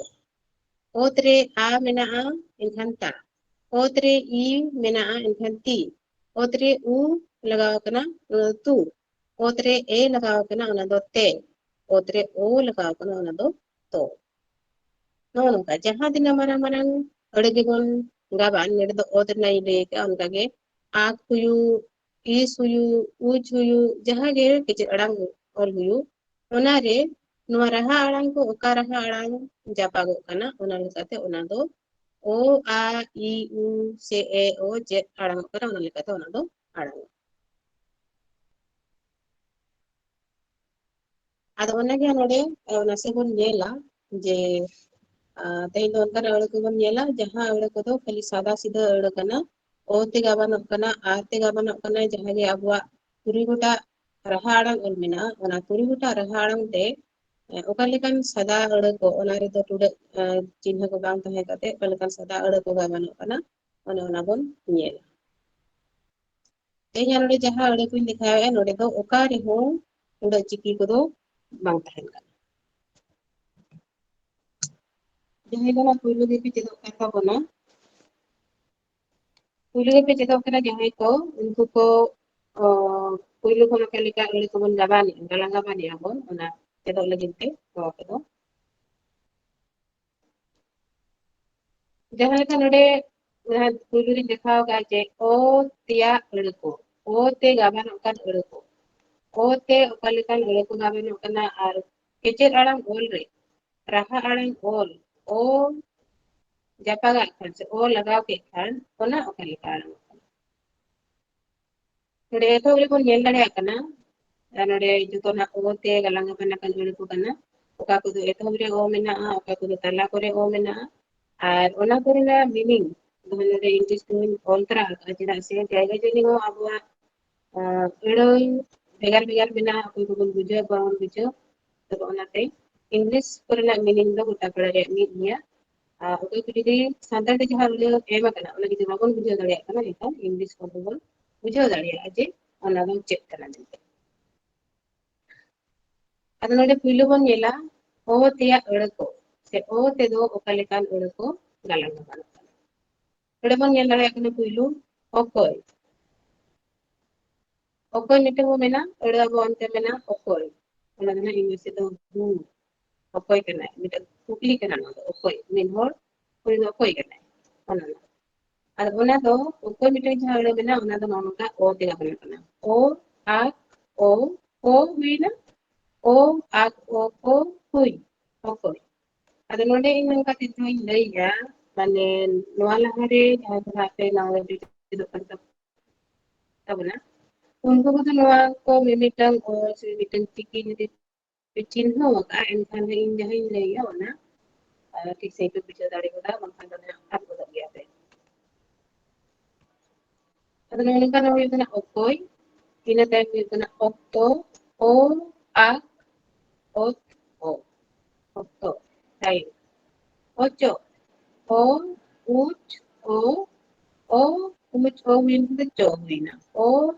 ᱚᱛ ᱨᱮ ᱟ ᱢᱮᱱᱟᱜᱼᱟ, ᱮᱱᱠᱷᱟᱱ ᱛᱟ᱾ ᱚᱛ ᱨᱮ ᱤ ᱢᱮᱱᱟᱜᱼᱟ, ᱮᱱᱠᱷᱟᱱ ᱛᱤ᱾ ᱚᱛ ᱨᱮ ᱩ ᱞᱟᱜᱟᱣ ᱟᱠᱟᱱᱟ, ᱚᱱᱟ ᱫᱚ ᱛᱩ᱾ ᱚᱛ ᱨᱮ ᱮ ᱞᱟᱜᱟᱣ ᱟᱠᱟᱱᱟ, ᱚᱱᱟ ᱫᱚ ᱛᱮ᱾ ᱚᱛ ᱨᱮ ᱳ ᱞᱟᱜᱟᱣ ᱟᱠᱟᱱᱟ, ᱚᱱᱟ ᱫᱚ ᱛᱚ᱾ ᱱᱚᱜᱼᱚ ᱱᱚᱝᱠᱟ ᱡᱟᱦᱟᱸ ᱛᱤᱱᱟᱹᱜ ᱢᱟᱨᱟᱝ ᱢᱟᱨᱟᱝ ᱟᱹᱲᱟᱹ ᱜᱮᱵᱚᱱ ᱜᱟᱵᱟᱱ, ᱱᱚᱰᱮ ᱫᱚ ᱚᱛ ᱨᱮᱱᱟᱜ ᱤᱧ ᱞᱟᱹᱭ ᱟᱠᱟᱫᱼᱟ, ᱚᱱᱠᱟᱜᱮ ᱟᱠ ᱦᱩᱭᱩᱜ, ᱤᱥ ᱦᱩᱭᱩᱜ, ᱩᱪ ᱦᱩᱭᱩᱜ, ᱡᱟᱦᱟᱸ ᱜᱮ ᱠᱮᱪᱮᱫ ᱟᱲᱟᱝ ᱚᱞ ᱦᱩᱭᱩᱜ, ᱚᱱᱟᱨᱮ ᱱᱚᱣᱟ ᱨᱟᱦᱟ ᱟᱲᱟᱝ ᱠᱚ ᱚᱠᱟ ᱨᱟᱦᱟ ᱟᱲᱟᱝ ᱡᱟᱯᱟᱜᱚᱜ ᱠᱟᱱᱟ, ᱚᱱᱟ ᱞᱮᱠᱟᱛᱮ ᱚᱱᱟ ᱫᱚ ᱳ, ᱟ, ᱤ, ᱩ ᱥᱮ ᱮ, ᱳ ᱪᱮᱫ ᱟᱲᱟᱝᱚᱜ ᱠᱟᱱᱟ, ᱚᱱᱟ ᱞᱮᱠᱟᱛᱮ ᱚᱱᱟ ᱫᱚ ᱟᱲᱟᱝᱚᱜᱼᱟ᱾ ᱟᱫᱚ ᱚᱱᱟᱜᱮ ᱱᱚᱰᱮ, ᱮ, ᱱᱟᱥᱮ ᱵᱚᱱ ᱧᱮᱞᱟ ᱡᱮ, ᱟ, ᱛᱮᱦᱮᱧ ᱫᱚ ᱚᱱᱠᱟᱱᱟᱜ ᱟᱹᱲᱟᱹ ᱠᱚᱵᱚᱱ ᱧᱮᱞᱟ, ᱡᱟᱦᱟᱸ ᱟᱹᱲᱟᱹ ᱠᱚᱫᱚ ᱠᱷᱟᱹᱞᱤ ᱥᱟᱫᱟ ᱥᱤᱫᱟᱹ ᱟᱹᱲᱟᱹ ᱠᱟᱱᱟ, ᱚ ᱛᱮ ᱜᱟᱵᱟᱱᱚᱜ ᱠᱟᱱᱟ, ᱟ ᱛᱮ ᱜᱟᱵᱟᱱᱚᱜ ᱠᱟᱱᱟ, ᱡᱟᱦᱟᱸ ᱜᱮ ᱟᱵᱚᱣᱟᱜ ᱛᱩᱨᱩᱭ ᱜᱚᱴᱟᱝ ᱨᱟᱦᱟ ᱟᱲᱟᱝ ᱚᱞ ᱢᱮᱱᱟᱜᱼᱟ, ᱚᱱᱟ ᱛᱩᱨᱩᱭ ᱜᱚᱴᱟᱝ ᱨᱟᱦᱟ ᱟᱲᱟᱝ ᱛᱮ, ᱮ, ᱚᱠᱟ ᱞᱮᱠᱟᱱ ᱥᱟᱫᱟ ᱟᱹᱲᱟᱹ ᱠᱚ, ᱚᱱᱟ ᱨᱮᱫᱚ ᱴᱩᱰᱟᱹᱜ, ᱮ, ᱪᱤᱱᱦᱟᱹ ᱠᱚ ᱵᱟᱝ ᱛᱟᱦᱮᱸ ᱠᱟᱛᱮ ᱚᱠᱟ ᱞᱮᱠᱟᱱ ᱥᱟᱫᱟ ᱟᱹᱲᱟᱹ ᱠᱚ ᱜᱟᱵᱟᱱᱚᱜ ᱠᱟᱱᱟ, ᱚᱱᱮ ᱚᱱᱟ ᱵᱚᱱ ᱧᱮᱞᱟ᱾ ᱛᱮᱦᱮᱧ ᱱᱚᱰᱮ ᱡᱟᱦᱟᱸ ᱟᱹᱲᱟᱹ ᱠᱚᱧ ᱫᱮᱠᱷᱟᱣᱮᱫᱼᱟ, ᱱᱚᱰᱮ ᱫᱚ ᱚᱠᱟ ᱨᱮᱦᱚᱸ ᱴᱩᱰᱟᱹᱜ ᱪᱤᱠᱤ ᱠᱚᱫᱚ ᱵᱟᱝ ᱛᱟᱦᱮᱱ ᱠᱟᱱᱟ᱾ ᱡᱟᱦᱟᱸᱭ ᱫᱚ ᱱᱟᱜ ᱯᱩᱭᱞᱩ ᱜᱮᱯᱮ ᱪᱮᱫᱚᱜ ᱠᱟᱱ ᱛᱟᱵᱚᱱᱟ, ᱯᱩᱭᱞᱩ ᱜᱮᱯᱮ ᱪᱮᱫᱚᱜ ᱠᱟᱱᱟ ᱡᱟᱦᱟᱸᱭ ᱠᱚ, ᱩᱱᱠᱩ ᱠᱚ, ᱚ, ᱯᱩᱭᱞᱩ ᱠᱷᱚᱱ ᱚᱠᱟ ᱞᱮᱠᱟ ᱟᱹᱲᱟᱹ ᱠᱚᱵᱚᱱ ᱜᱟᱵᱟᱱᱮᱜᱼᱟ, ᱜᱟᱞᱟᱝ ᱜᱟᱵᱟᱱᱮᱜᱼᱟ ᱵᱚᱱ, ᱚᱱᱟ ᱪᱮᱫᱚᱜ ᱞᱟᱹᱜᱤᱫ ᱛᱮ ᱠᱚ ᱟᱯᱮ ᱫᱚ᱾ ᱡᱟᱦᱟᱸ ᱞᱮᱠᱟ ᱱᱚᱰᱮ, ᱡᱟᱦᱟᱸ ᱯᱩᱭᱞᱩ ᱨᱤᱧ ᱫᱮᱠᱷᱟᱣ ᱟᱠᱟᱫᱼᱟ ᱡᱮ ᱚ ᱛᱮᱭᱟᱜ ᱟᱹᱲᱟᱹ ᱠᱚ, ᱚ ᱛᱮ ᱜᱟᱵᱟᱱᱚᱜ ᱠᱟᱱ ᱟᱹᱲᱟᱹ ᱠᱚ, ᱚ ᱛᱮ ᱚᱠᱟ ᱞᱮᱠᱟᱱ ᱟᱹᱲᱟᱹ ᱠᱚ ᱜᱟᱵᱟᱱᱚᱜ ᱠᱟᱱᱟ, ᱟᱨ ᱠᱮᱪᱮᱫ ᱟᱲᱟᱝ ᱚᱞ ᱨᱮ ᱨᱟᱦᱟ ᱟᱲᱟᱝ ᱚᱞ, ᱚ ᱡᱟᱯᱟᱜᱟᱜ ᱠᱷᱟᱱ ᱥᱮ ᱚ ᱞᱟᱜᱟᱣ ᱠᱮᱫ ᱠᱷᱟᱱ, ᱚᱱᱟ ᱚᱠᱟ ᱞᱮᱠᱟ ᱟᱲᱟᱝᱚᱜ ᱠᱟᱱᱟ᱾ ᱱᱚᱰᱮ ᱮᱛᱚᱦᱚᱵ ᱨᱮᱵᱚᱱ ᱧᱮᱞ ᱫᱟᱲᱮᱭᱟᱜ ᱠᱟᱱᱟ, ᱟᱨ ᱱᱚᱰᱮ ᱡᱚᱛᱚᱱᱟᱜ ᱚ ᱛᱮ ᱜᱟᱞᱟᱝ ᱟᱠᱟᱱ ᱟᱹᱲᱟᱹ ᱠᱚ ᱠᱟᱱᱟ᱾ ᱚᱠᱟ ᱠᱚᱫᱚ ᱮᱛᱚᱦᱚᱵ ᱨᱮ ᱚ ᱢᱮᱱᱟᱜᱼᱟ, ᱚᱠᱟ ᱠᱚᱫᱚ ᱛᱟᱞᱟ ᱠᱚᱨᱮ ᱚ ᱢᱮᱱᱟᱜᱼᱟ᱾ ᱟᱨ ᱚᱱᱟ ᱠᱚᱨᱮᱱᱟᱜ meaning ᱫᱚ ᱱᱚᱰᱮ English ᱛᱮᱦᱚᱧ ᱚᱞ ᱛᱚᱨᱟ ᱟᱠᱟᱫᱼᱟ, ᱪᱮᱫᱟᱜ ᱥᱮ ᱡᱟᱭᱜᱟ ᱡᱟᱹᱱᱤ ᱦᱚᱸ ᱟᱵᱚᱣᱟᱜ, ᱟᱸ, ᱟᱹᱲᱟᱹ ᱵᱷᱮᱜᱟᱨ ᱵᱷᱮᱜᱟᱨ ᱢᱮᱱᱟᱜᱼᱟ, ᱚᱠᱚᱭ ᱠᱚᱵᱚᱱ ᱵᱩᱡᱷᱟᱹᱣ, ᱵᱟᱵᱚᱱ ᱵᱩᱡᱷᱟᱹᱣ᱾ ᱛᱚᱵᱮ ᱚᱱᱟᱛᱮ English ᱠᱚᱨᱮᱱᱟᱜ meaning ᱫᱚ ᱜᱚᱴᱟ ᱯᱟᱲᱟ ᱨᱮᱭᱟᱜ ᱢᱤᱫ ᱜᱮᱭᱟ᱾ ᱟᱨ ᱚᱠᱚᱭ ᱠᱚ ᱡᱩᱫᱤ ᱥᱟᱱᱛᱟᱲ ᱛᱮ ᱡᱟᱦᱟᱸ ᱩᱞᱞᱮᱠᱷ ᱮᱢ ᱟᱠᱟᱱᱟ, ᱚᱱᱟ ᱡᱩᱫᱤ ᱵᱟᱵᱚᱱ ᱵᱩᱡᱷᱟᱹᱣ ᱫᱟᱲᱮᱭᱟᱜ ᱠᱟᱱᱟ, ᱮᱱᱠᱷᱟᱱ English ᱠᱷᱚᱱ ᱵᱚᱱ ᱵᱩᱡᱷᱟᱹᱣ ᱫᱟᱲᱮᱭᱟᱜᱼᱟ ᱡᱮ ᱚᱱᱟ ᱫᱚ ᱪᱮᱫ ᱠᱟᱱᱟ ᱢᱮᱱᱛᱮ᱾ ᱟᱫᱚ ᱱᱚᱰᱮ ᱯᱩᱭᱞᱩ ᱵᱚᱱ ᱧᱮᱞᱟ ᱚ ᱛᱮᱭᱟᱜ ᱟᱹᱲᱟᱹ ᱠᱚ, ᱥᱮ ᱚ ᱛᱮᱫᱚ ᱚᱠᱟ ᱞᱮᱠᱟᱱ ᱟᱹᱲᱟᱹ ᱠᱚ ᱜᱟᱞᱟᱝ ᱜᱟᱱᱚᱜ ᱠᱟᱱᱟ᱾ ᱱᱚᱰᱮ ᱵᱚᱱ ᱧᱮᱞ ᱫᱟᱲᱮᱭᱟᱜ ᱠᱟᱱᱟ ᱯᱩᱭᱞᱩ ᱚᱠᱚᱭ᱾ ᱚᱠᱚᱭ ᱢᱤᱫᱴᱟᱝ ᱵᱚᱱ ᱢᱮᱱᱟ, ᱟᱹᱲᱟᱹ ᱟᱵᱚ ᱚᱱᱛᱮ ᱢᱮᱱᱟ ᱚᱠᱚᱭ, ᱚᱱᱟ ᱫᱚ ᱱᱟᱜ English ᱛᱮᱫᱚ who, ᱚᱠᱚᱭ ᱠᱟᱱᱟᱭ, ᱢᱤᱫᱴᱟᱝ ᱠᱩᱠᱞᱤ ᱠᱟᱱᱟ ᱱᱚᱣᱟ ᱫᱚ, ᱚᱠᱚᱭ, ᱢᱤᱫ ᱦᱚᱲ ᱩᱱᱤ ᱫᱚ ᱚᱠᱚᱭ ᱠᱟᱱᱟᱭ, ᱚᱱᱟ ᱫᱚ᱾ ᱟᱨ ᱚᱱᱟ ᱫᱚ ᱚᱠᱚᱭ ᱢᱤᱫᱴᱟᱝ ᱡᱟᱦᱟᱸ ᱟᱹᱲᱟᱹ ᱢᱮᱱᱟᱜᱼᱟ, ᱚᱱᱟ ᱫᱚ ᱱᱚᱜᱼᱚ ᱱᱚᱝᱠᱟ ᱚ ᱛᱮ ᱜᱟᱵᱟᱱ ᱠᱟᱱᱟ᱾ ᱚ, ᱟᱠ, ᱚ, ᱠᱚ ᱦᱩᱭᱱᱟ, ᱚ, ᱟᱠ, ᱚ, ᱠᱚ, ᱦᱩᱭ, ᱚᱠᱚᱭ᱾ ᱟᱫᱚ ᱱᱚᱰᱮ ᱤᱧ ᱱᱚᱝᱠᱟ ᱛᱮᱫᱚᱧ ᱞᱟᱹᱭᱮᱜᱼᱟ, ᱢᱟᱱᱮ ᱱᱚᱣᱟ ᱞᱟᱦᱟᱨᱮ ᱡᱟᱦᱟᱸᱭ ᱠᱚ ᱱᱟᱜ ᱯᱮ ᱱᱟᱣᱟ ᱵᱷᱤᱰᱤᱭᱳ ᱪᱮᱫᱚᱜ ᱠᱟᱱ ᱛᱟᱵᱚᱱᱟ, ᱩᱱᱠᱩ ᱠᱚᱫᱚ ᱱᱚᱣᱟ ᱠᱚ ᱢᱤᱢᱤᱫᱴᱟᱝ ᱚ ᱥᱮ ᱢᱤᱫᱴᱟᱝ ᱪᱤᱠᱤ ᱡᱩᱫᱤ ᱯᱮ ᱪᱤᱱᱦᱟᱹᱣ ᱟᱠᱟᱫᱼᱟ, ᱮᱱᱠᱷᱟᱱ ᱫᱚ ᱤᱧ ᱡᱟᱦᱟᱸᱧ ᱞᱟᱹᱭᱟ ᱚᱱᱟ, ᱟᱨ ᱴᱷᱤᱠ ᱥᱟᱺᱦᱤᱡ ᱯᱮ ᱵᱩᱡᱷᱟᱹᱣ ᱫᱟᱲᱮ ᱜᱚᱫᱟ, ᱵᱟᱝᱠᱷᱟᱱ ᱫᱚ ᱱᱟᱦᱟᱜ ᱟᱫ ᱜᱚᱫᱚᱜ ᱜᱮᱭᱟ ᱯᱮ᱾ ᱟᱫᱚ ᱱᱚᱜᱼᱚ ᱱᱚᱝᱠᱟᱱᱟᱜ ᱦᱩᱭᱩᱜ ᱠᱟᱱᱟ ᱚᱠᱚᱭ, ᱤᱱᱟᱹ ᱛᱟᱭᱚᱢ ᱦᱩᱭᱩᱜ ᱠᱟᱱᱟ ᱚᱠᱛᱚ, ᱚ, ᱟᱠ, ᱚᱛ, ᱚ, ᱚᱠᱛᱚ, time᱾ ᱚᱪᱚᱜ, ᱚ, ᱩᱪ, ᱚ, ᱚ, ᱩᱪ, ᱚ ᱦᱩᱭᱮᱱ ᱠᱷᱟᱱ ᱫᱚ ᱪᱚ ᱦᱩᱭᱱᱟ᱾ ᱚ,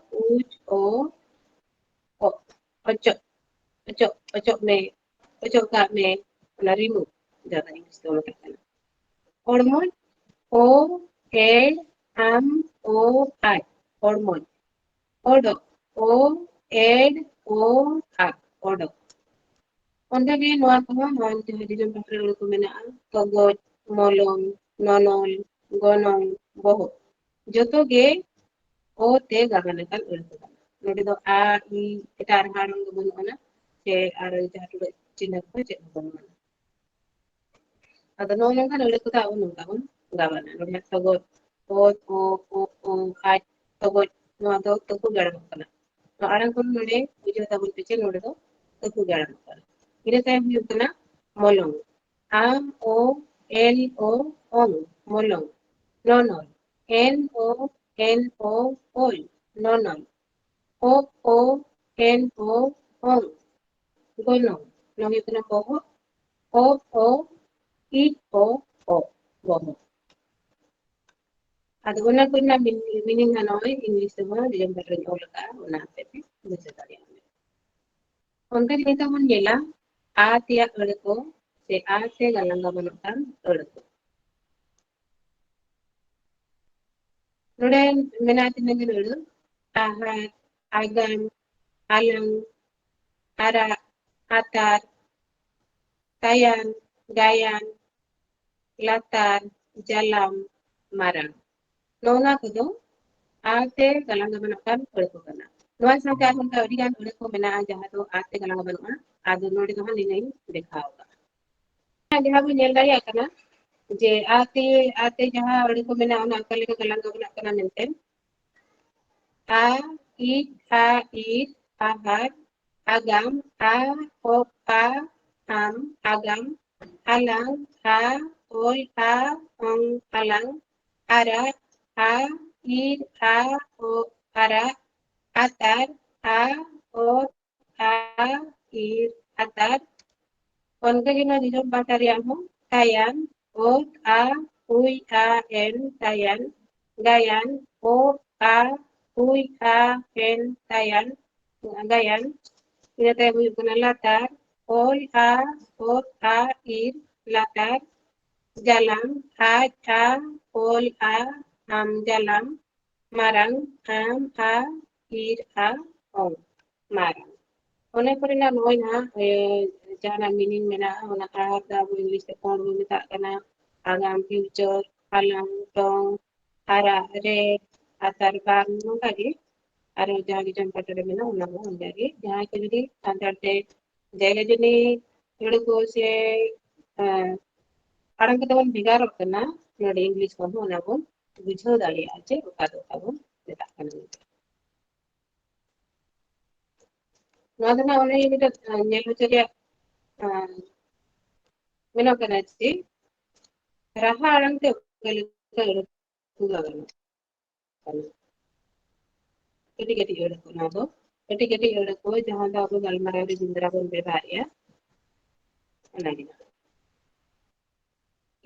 ᱩᱪ, ᱚ, ᱚ, ᱚᱪᱚᱜ, ᱚᱪᱚᱜ, ᱚᱪᱚᱜ ᱢᱮ, ᱚᱪᱚᱜ ᱠᱟᱜ ᱢᱮ, ᱚᱱᱟ remove, ᱡᱟᱦᱟᱸ ᱫᱚ English ᱛᱮ ᱢᱮᱛᱟᱜ ᱠᱟᱱᱟ᱾ ᱦᱚᱲᱢᱚᱡ, ᱚ, ᱮ, ᱟᱢ, ᱚ, ᱟᱡ, ᱦᱚᱲᱢᱚᱡ᱾ ᱚᱰᱚᱠ, ᱚ, ᱮᱰ, ᱚ, ᱟᱠ, ᱚᱰᱚᱠ᱾ ᱚᱱᱠᱟᱜᱮ ᱱᱚᱣᱟ ᱠᱚᱦᱚᱸ, ᱱᱚᱣᱟ ᱡᱟᱦᱟᱸ ᱡᱚᱡᱚᱢ ᱯᱟᱦᱴᱟ ᱨᱮ ᱠᱚ ᱢᱮᱱᱟᱜᱼᱟ, ᱛᱚᱜᱚᱡ, ᱢᱚᱞᱚᱝ, ᱱᱚᱱᱚᱞ, ᱜᱚᱱᱚᱝ, ᱵᱚᱦᱚᱜ, ᱡᱚᱛᱚ ᱜᱮ ᱚ ᱛᱮ ᱜᱟᱵᱟᱱ ᱟᱠᱟᱱ ᱟᱹᱲᱟᱹ ᱠᱚ ᱠᱟᱱᱟ᱾ ᱱᱚᱰᱮ ᱫᱚ ᱟ, ᱤ, ᱮᱴᱟᱜ ᱨᱮᱦᱚᱸ ᱟᱲᱟᱝ ᱫᱚ ᱵᱟᱹᱱᱩᱜ ᱟᱱᱟ, ᱥᱮ ᱟᱨ ᱡᱟᱦᱟᱸ ᱴᱩᱰᱟᱹᱜ ᱪᱤᱱᱦᱟᱹ ᱠᱚ ᱪᱮᱫ ᱦᱚᱸ ᱵᱟᱹᱱᱩᱜ ᱟᱱᱟ᱾ ᱟᱫᱚ ᱱᱚᱜᱼᱚ ᱱᱚᱝᱠᱟᱱ ᱟᱹᱲᱟᱹ ᱠᱚᱫᱚ ᱟᱵᱚ ᱱᱚᱝᱠᱟ ᱵᱚᱱ ᱜᱟᱵᱟᱱᱟ᱾ ᱱᱚᱰᱮ ᱦᱟᱸᱜ ᱛᱚᱜᱚᱡ, ᱚ, ᱚ, ᱚ, ᱚ, ᱟᱡ, ᱛᱚᱜᱚᱡ, ᱱᱚᱣᱟ ᱫᱚ ᱛᱟᱹᱯᱩ ᱜᱟᱲᱟᱢᱚᱜ ᱠᱟᱱᱟ᱾ ᱱᱚᱣᱟ ᱟᱲᱟᱝ ᱠᱚ ᱱᱚᱰᱮ ᱵᱩᱡᱷᱟᱹᱣ ᱛᱟᱵᱚᱱ ᱯᱮ ᱡᱮ ᱱᱚᱰᱮ ᱫᱚ ᱛᱟᱹᱯᱩ ᱜᱟᱲᱟᱢᱚᱜ ᱠᱟᱱᱟ᱾ ᱤᱱᱟᱹ ᱛᱟᱭᱚᱢ ᱦᱩᱭᱩᱜ ᱠᱟᱱᱟ ᱢᱚᱞᱚᱝ᱾ ᱟ ᱳ ᱮᱞ ᱳ ᱚᱝ, ᱢᱚᱞᱚᱝ᱾ ᱱᱚᱱᱚᱞ᱾ ᱮᱱ ᱳ ᱮᱱ ᱳ ᱚᱞ, ᱱᱚᱱᱚᱞ᱾ ᱳ ᱳ ᱮᱱ ᱳ ᱚᱝ, ᱜᱚᱱᱚᱝ᱾ ᱱᱚᱣᱟ ᱦᱩᱭᱩᱜ ᱠᱟᱱᱟ ᱵᱚᱦᱚᱜ᱾ ᱚ ᱳ ᱤ ᱳ ᱚ, ᱵᱚᱦᱚᱜ᱾ ᱟᱫᱚ ᱚᱱᱟ ᱠᱚᱨᱮᱱᱟᱜ meaning ᱦᱟᱸᱜ ᱱᱚᱜᱼᱚᱭ English ᱛᱮᱦᱚᱸ ᱡᱚᱡᱚᱢ ᱯᱟᱴ ᱨᱮᱧ ᱚᱞ ᱟᱠᱟᱫᱼᱟ, ᱚᱱᱟ ᱦᱚᱛᱮᱡ ᱛᱮ ᱵᱩᱡᱷᱟᱹᱣ ᱫᱟᱲᱮᱭᱟᱜᱼᱟ᱾ ᱚᱱᱠᱟ ᱜᱮ ᱱᱤᱛᱚᱜ ᱵᱚᱱ ᱧᱮᱞᱟ ᱟ ᱛᱮᱭᱟᱜ ᱟᱹᱲᱟᱹ ᱠᱚ ᱥᱮ ᱟ ᱛᱮ ᱜᱟᱞᱟᱝ ᱜᱟᱵᱟᱱᱚᱜ ᱠᱟᱱ ᱟᱹᱲᱟᱹ ᱠᱚ᱾ ᱱᱚᱰᱮ ᱢᱮᱱᱟᱜᱼᱟ ᱛᱤᱱᱟᱹᱜ ᱜᱟᱱ ᱟᱹᱲᱟᱹ, ᱟᱦᱟᱨ, ᱟᱜᱟᱢ, ᱟᱞᱟᱝ, ᱟᱨᱟᱜ, ᱟᱛᱟᱨ, ᱛᱟᱭᱟᱱ, ᱜᱟᱭᱟᱱ, ᱞᱟᱛᱟᱨ, ᱡᱟᱞᱟᱢ, ᱢᱟᱨᱟᱝ᱾ ᱱᱚᱣᱟ ᱠᱚᱫᱚ ᱟ ᱛᱮ ᱜᱟᱞᱟᱝ ᱜᱟᱵᱟᱱᱚᱜ ᱠᱟᱱ ᱟᱹᱲᱟᱹ ᱠᱚ ᱠᱟᱱᱟ᱾ ᱱᱚᱣᱟ ᱥᱟᱶᱛᱮ ᱟᱨᱦᱚᱸ ᱚᱱᱠᱟ ᱟᱹᱰᱤ ᱜᱟᱱ ᱟᱹᱲᱟᱹ ᱠᱚ ᱢᱮᱱᱟᱜᱼᱟ ᱡᱟᱦᱟᱸ ᱫᱚ ᱟ ᱛᱮ ᱜᱟᱞᱟᱝ ᱜᱟᱵᱟᱱᱚᱜᱼᱟ᱾ ᱟᱫᱚ ᱱᱚᱰᱮ ᱫᱚ ᱦᱟᱸᱜ ᱱᱤᱱᱟᱹᱜ ᱤᱧ ᱫᱮᱠᱷᱟᱣ ᱟᱠᱟᱫᱼᱟ᱾ ᱡᱟᱦᱟᱸ ᱵᱚᱱ ᱧᱮᱞ ᱫᱟᱲᱮᱭᱟᱜ ᱠᱟᱱᱟ ᱡᱮ ᱟ ᱛᱮ, ᱟ ᱛᱮ ᱡᱟᱦᱟᱸ ᱟᱹᱲᱟᱹ ᱠᱚ ᱢᱮᱱᱟᱜᱼᱟ ᱚᱱᱟ ᱚᱠᱟ ᱞᱮᱠᱟ ᱜᱟᱞᱟᱝ ᱜᱟᱵᱟᱱᱚᱜ ᱠᱟᱱᱟ ᱢᱮᱱᱛᱮ᱾ ᱟ, ᱤᱫ, ᱟ, ᱤᱫ, ᱟᱦᱟᱨ, ᱟᱜᱟᱢ, ᱟ, ᱚ, ᱟ, ᱟᱢ, ᱟᱜᱟᱢ, ᱟᱞᱟᱝ, ᱟ, ᱚᱞ, ᱟ, ᱚᱝ, ᱟᱞᱟᱝ, ᱟᱨᱟᱜ, ᱟ, ᱤᱨ, ᱟ, ᱚ, ᱟᱨᱟᱜ, ᱟᱛᱟᱨ, ᱟ, ᱚ, ᱟ, ᱤᱨ, ᱟᱛᱟᱨ᱾ ᱚᱱᱠᱟ ᱜᱮ ᱱᱚᱣᱟ ᱡᱚᱡᱚᱢ ᱯᱟᱦᱴᱟ ᱨᱮᱭᱟᱜ ᱦᱚᱸ ᱛᱟᱭᱟᱱ, ᱚᱛ, ᱟ, ᱩᱭ, ᱟ, ᱮᱱ, ᱛᱟᱭᱟᱱ, ᱜᱟᱭᱟᱱ, ᱚ, ᱟ, ᱩᱭ, ᱟ, ᱮᱱ, ᱛᱟᱭᱟᱱ, ᱜᱟᱭᱟᱱ᱾ ᱤᱱᱟᱹ ᱛᱟᱭᱚᱢ ᱦᱩᱭᱩᱜ ᱠᱟᱱᱟ ᱞᱟᱛᱟᱨ, ᱚᱞ, ᱟ, ᱚᱛ, ᱟ, ᱤᱨ, ᱞᱟᱛᱟᱨ, ᱡᱟᱞᱟᱢ, ᱟᱡ, ᱟ, ᱚᱞ, ᱟ, ᱟᱢ, ᱡᱟᱞᱟᱢ, ᱢᱟᱨᱟᱝ, ᱟᱢ, ᱟ, ᱤᱨ, ᱟ, ᱚᱝ, ᱢᱟᱨᱟᱝ᱾ ᱚᱱᱟ ᱠᱚᱨᱮᱱᱟᱜ ᱱᱚᱜᱼᱚᱭ ᱱᱟᱦᱟᱜ, ᱮ, ᱡᱟᱦᱟᱱᱟᱜ meaning ᱢᱮᱱᱟᱜᱼᱟ, ᱚᱱᱟ ᱟᱨ ᱫᱚ ᱟᱵᱚ English ᱛᱮ ᱠᱚᱬ ᱵᱚᱱ ᱢᱮᱛᱟᱜ ᱠᱟᱱᱟ, ᱟᱜᱟᱢ, future, ᱦᱟᱞᱟᱝ, ᱛᱚᱝ, ᱟᱨᱟᱜ, red, ᱟᱛᱟᱨ, ᱵᱟᱝ, ᱱᱚᱝᱠᱟ ᱜᱮ ᱟᱨᱚ ᱡᱟᱦᱟᱸ ᱜᱮ ᱡᱚᱡᱚᱢ ᱯᱟᱦᱴᱟ ᱨᱮ ᱢᱮᱱᱟᱜᱼᱟ, ᱚᱱᱟ ᱦᱚᱸ ᱚᱱᱠᱟ ᱜᱮ᱾ ᱡᱟᱦᱟᱸᱭ ᱠᱚ ᱡᱩᱫᱤ ᱥᱟᱱᱛᱟᱲ ᱛᱮ ᱡᱟᱭᱜᱟ ᱡᱟᱹᱱᱤ ᱟᱹᱲᱟᱹ ᱠᱚ ᱥᱮ, ᱮ, ᱟᱲᱟᱝ ᱠᱚ ᱛᱟᱵᱚᱱ ᱵᱷᱮᱜᱟᱨᱚᱜ ᱠᱟᱱᱟ, ᱱᱚᱰᱮ English ᱠᱷᱚᱱ ᱦᱚᱸ ᱚᱱᱟ ᱵᱚᱱ ᱵᱩᱡᱷᱟᱹᱣ ᱫᱟᱲᱮᱭᱟᱜᱼᱟ ᱡᱮ ᱚᱠᱟ ᱫᱚ ᱚᱠᱟ ᱵᱚᱱ ᱢᱮᱛᱟᱜ ᱠᱟᱱᱟ ᱢᱮᱱᱛᱮ᱾ ᱱᱚᱣᱟ ᱫᱚ ᱱᱟᱜ ᱚᱱᱮ ᱢᱤᱫᱴᱮᱱ, ᱮ, ᱧᱮᱞ ᱦᱚᱪᱚ ᱨᱮᱭᱟᱜ ᱟᱨ ᱢᱮᱱᱚᱜ ᱠᱟᱱᱟ ᱡᱮ ᱨᱟᱦᱟ ᱟᱲᱟᱝ ᱛᱮ ᱚᱠᱟ ᱞᱮᱠᱟ ᱟᱹᱲᱟᱹ ᱠᱚ ᱜᱟᱱᱚᱜ ᱠᱟᱱᱟ᱾ ᱠᱟᱹᱴᱤᱡ ᱠᱟᱹᱴᱤᱡ ᱟᱹᱲᱟᱹ ᱠᱚ, ᱚᱱᱟ ᱫᱚ ᱠᱟᱹᱴᱤᱡ ᱠᱟᱹᱴᱤᱡ ᱟᱹᱲᱟᱹ ᱠᱚ, ᱡᱟᱦᱟᱸ ᱫᱚ ᱟᱵᱚ ᱜᱟᱞᱢᱟᱨᱟᱣ ᱨᱮ ᱡᱤᱱᱫᱨᱟ ᱵᱚᱱ ᱵᱮᱵᱷᱟᱨᱮᱜᱼᱟ, ᱚᱱᱟ ᱜᱮ᱾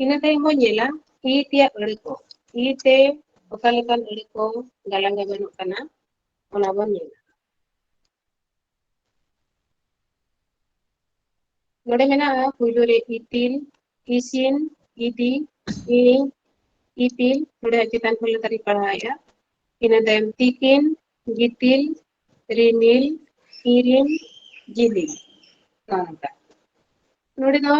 ᱤᱱᱟᱹ ᱛᱟᱭᱚᱢ ᱵᱚᱱ ᱧᱮᱞᱟ ᱤ ᱛᱮᱭᱟᱜ ᱟᱹᱲᱟᱹ ᱠᱚ᱾ ᱤ ᱛᱮ ᱚᱠᱟ ᱞᱮᱠᱟᱱ ᱟᱹᱲᱟᱹ ᱠᱚ ᱜᱟᱞᱟᱝ ᱜᱟᱵᱟᱱᱚᱜ ᱠᱟᱱᱟ, ᱚᱱᱟ ᱵᱚᱱ ᱧᱮᱞᱟ᱾ ᱱᱚᱰᱮ ᱢᱮᱱᱟᱜᱼᱟ ᱯᱩᱭᱞᱩ ᱨᱮ ᱤᱛᱤᱞ, ᱤᱥᱤᱱ, ᱤᱫᱤ, ᱤᱧ, ᱤᱯᱤᱞ᱾ ᱱᱚᱰᱮ ᱪᱮᱛᱟᱱ ᱠᱷᱚᱱ ᱞᱟᱛᱟᱨ ᱤᱧ ᱯᱟᱲᱦᱟᱣᱮᱫᱼᱟ᱾ ᱤᱱᱟᱹ ᱛᱟᱭᱚᱢ ᱛᱤᱠᱤᱱ, ᱜᱤᱛᱤᱞ, ᱨᱤᱢᱤᱞ, ᱤᱨᱤᱢ, ᱡᱤᱞᱤᱧ᱾ ᱱᱚᱜᱼᱚ ᱱᱚᱝᱠᱟ᱾ ᱱᱚᱰᱮ ᱫᱚ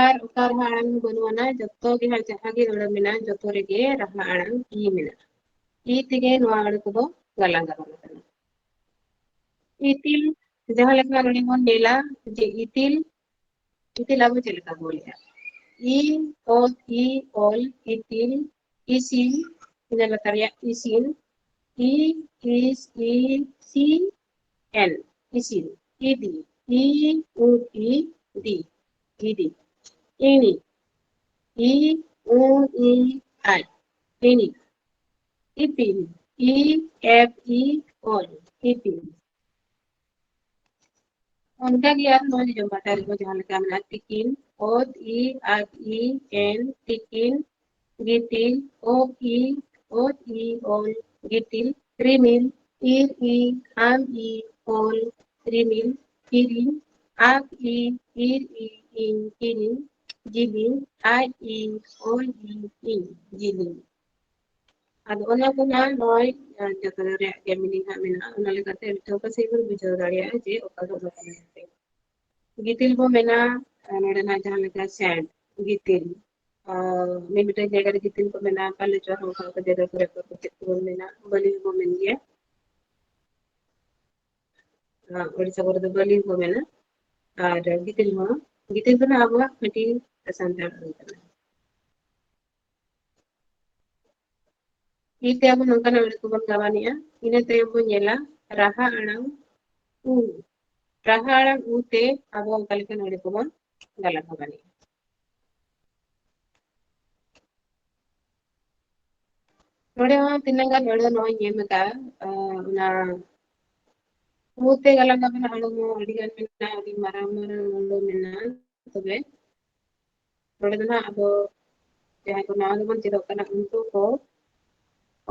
ᱟᱨ ᱚᱠᱟ ᱨᱮᱦᱚᱸ ᱟᱲᱟᱝ ᱵᱟᱹᱱᱩᱜ ᱟᱱᱟ, ᱡᱚᱛᱚ ᱜᱮ ᱦᱟᱸᱜ ᱡᱟᱦᱟᱸ ᱜᱮ ᱟᱹᱲᱟᱹ ᱢᱮᱱᱟᱜᱼᱟ, ᱡᱚᱛᱚ ᱨᱮᱜᱮ ᱨᱟᱦᱟ ᱟᱲᱟᱝ ᱤ ᱢᱮᱱᱟᱜᱼᱟ᱾ ᱤ ᱛᱮᱜᱮ ᱱᱚᱣᱟ ᱟᱹᱲᱟᱹ ᱠᱚᱫᱚ ᱜᱟᱞᱟᱝ ᱜᱟᱵᱟᱱ ᱟᱠᱟᱱᱟ᱾ ᱤᱛᱤᱞ, ᱡᱟᱦᱟᱸ ᱞᱮᱠᱟ ᱱᱚᱰᱮ ᱵᱚᱱ ᱧᱮᱞᱟ ᱡᱮ ᱤᱛᱤᱞ, ᱤᱛᱤᱞ ᱟᱵᱚ ᱪᱮᱫ ᱞᱮᱠᱟ ᱵᱚᱱ ᱞᱟᱹᱭᱟ? ᱤ, ᱚᱛ, ᱤ, ᱚᱞ, ᱤᱛᱤᱞ, ᱤᱥᱤᱱ, ᱤᱱᱟᱹ ᱞᱟᱛᱟᱨ ᱨᱮᱭᱟᱜ ᱤᱥᱤᱱ, ᱤ, ᱤᱥ, ᱤ, ᱥᱤ, ᱮᱱ, ᱤᱥᱤᱱ, ᱤᱫᱤ, ᱤ, ᱩ, ᱤ, ᱫᱤ, ᱤᱫᱤ, ᱤᱬᱤ, ᱤ, ᱩ, ᱤ, ᱟᱭ, ᱤᱬᱤ, ᱤᱯᱤᱞ, ᱤ, ᱮᱯ, ᱤ, ᱚᱞ, ᱤᱯᱤᱞ᱾ ᱚᱱᱠᱟ ᱜᱮ ᱟᱨ ᱱᱚᱣᱟ ᱡᱚᱡᱚᱢ ᱯᱟᱦᱴᱟ ᱨᱮᱦᱚᱸ ᱡᱟᱦᱟᱸ ᱞᱮᱠᱟ ᱢᱮᱱᱟᱜᱼᱟ, ᱛᱤᱠᱤᱱ, ᱚᱛ, ᱤ, ᱟᱛ, ᱤ, ᱮᱱ, ᱛᱤᱠᱤᱱ, ᱚ, ᱤ, ᱚᱛ, ᱤ, ᱚᱞ, ᱜᱤᱛᱤᱞ, ᱨᱤᱢᱤᱞ, ᱤᱨ, ᱤ, ᱟᱢ, ᱤ, ᱚᱞ, ᱨᱤᱢᱤᱞ, ᱠᱤᱨᱤᱧ, ᱟᱠ, ᱤ, ᱤᱨ, ᱤ, ᱤᱧ, ᱠᱤᱨᱤᱧ, ᱡᱤᱞᱤᱧ, ᱟᱡ, ᱤ, ᱚᱞ, ᱤ, ᱤᱧ, ᱡᱤᱞᱤᱧ᱾ ᱟᱫᱚ ᱚᱱᱟ ᱠᱚ ᱱᱟᱜ ᱱᱚᱜᱼᱚᱭ, ᱟᱨ ᱡᱚᱛᱚ ᱨᱮᱭᱟᱜ ᱜᱮ meaning ᱦᱟᱸᱜ ᱢᱮᱱᱟᱜᱼᱟ᱾ ᱚᱱᱟ ᱞᱮᱠᱟᱛᱮ ᱟᱹᱰᱤ ᱴᱷᱟᱹᱣᱠᱟᱹ ᱥᱟᱺᱦᱤᱡ ᱵᱚᱱ ᱵᱩᱡᱷᱟᱹᱣ ᱫᱟᱲᱮᱭᱟᱜᱼᱟ ᱡᱮ ᱚᱠᱟ ᱫᱚ ᱚᱠᱟ ᱠᱟᱱᱟ ᱢᱮᱱᱛᱮ᱾ ᱜᱤᱛᱤᱞ ᱵᱚ ᱢᱮᱱᱟ, ᱟᱨ ᱱᱚᱰᱮ ᱱᱟᱜ ᱡᱟᱦᱟᱸ ᱞᱮᱠᱟ sand, ᱜᱤᱛᱤᱞ᱾ ᱟᱨ ᱢᱤᱫ ᱢᱤᱫᱴᱮᱱ ᱡᱟᱭᱜᱟ ᱨᱮ ᱜᱤᱛᱤᱞ ᱠᱚ ᱢᱮᱱᱟ, ᱯᱟᱞᱮ ᱪᱚ ᱚᱱᱠᱟ ᱚᱠᱟ ᱡᱟᱭᱜᱟ ᱠᱚᱨᱮ ᱫᱚ ᱪᱮᱫ ᱠᱚᱵᱚᱱ ᱢᱮᱱᱟ, ᱵᱟᱹᱞᱤ ᱦᱚᱸᱵᱚ ᱢᱮᱱ ᱜᱮᱭᱟ᱾ ᱟᱨ ᱳᱰᱤᱥᱟ ᱠᱚᱨᱮ ᱫᱚ ᱵᱟᱹᱞᱤ ᱦᱚᱸᱠᱚ ᱢᱮᱱᱟ᱾ ᱟᱨ ᱜᱤᱛᱤᱞ ᱦᱚᱸ, ᱜᱤᱛᱤᱞ ᱫᱚ ᱱᱟᱜ ᱟᱵᱚᱣᱟᱜ ᱢᱤᱫᱴᱤᱡ ᱥᱟᱱᱛᱟᱲ ᱟᱹᱲᱟᱹ ᱠᱟᱱᱟ᱾ ᱤ ᱛᱮ ᱟᱵᱚ ᱱᱚᱝᱠᱟᱱᱟᱜ ᱟᱹᱲᱟᱹ ᱠᱚᱵᱚᱱ ᱜᱟᱵᱟᱱᱮᱜᱼᱟ᱾ ᱤᱱᱟᱹ ᱛᱟᱭᱚᱢ ᱵᱚᱱ ᱧᱮᱞᱟ ᱨᱟᱦᱟ ᱟᱲᱟᱝ ᱩ᱾ ᱨᱟᱦᱟ ᱟᱲᱟᱝ ᱩ ᱛᱮ ᱟᱵᱚ ᱚᱠᱟ ᱞᱮᱠᱟᱱ ᱟᱹᱲᱟᱹ ᱠᱚᱵᱚᱱ ᱜᱟᱞᱟᱝ ᱜᱟᱵᱟᱱᱮᱜᱼᱟ᱾ ᱱᱚᱰᱮ ᱦᱚᱸ ᱛᱤᱱᱟᱹᱜ ᱜᱟᱱ ᱟᱹᱲᱟᱹ ᱱᱚᱜᱼᱚᱭ ᱧᱮᱞ ᱟᱠᱟᱫᱼᱟ, ᱟᱸ, ᱚᱱᱟ ᱩ ᱛᱮ ᱜᱟᱞᱟᱝ ᱜᱟᱵᱟᱱ ᱟᱹᱲᱟᱹ ᱦᱚᱸ ᱟᱹᱰᱤ ᱜᱟᱱ ᱢᱮᱱᱟᱜᱼᱟ, ᱟᱹᱰᱤ ᱢᱟᱨᱟᱝ ᱢᱟᱨᱟᱝ ᱟᱹᱲᱟᱹ ᱢᱮᱱᱟᱜᱼᱟ᱾ ᱛᱚᱵᱮ ᱱᱚᱰᱮ ᱫᱚ ᱱᱟᱜ ᱟᱵᱚ ᱡᱟᱦᱟᱸᱭ ᱠᱚ ᱱᱟᱣᱟ ᱜᱮᱵᱚᱱ ᱪᱮᱫᱚᱜ ᱠᱟᱱᱟ, ᱩᱱᱠᱩ ᱠᱚ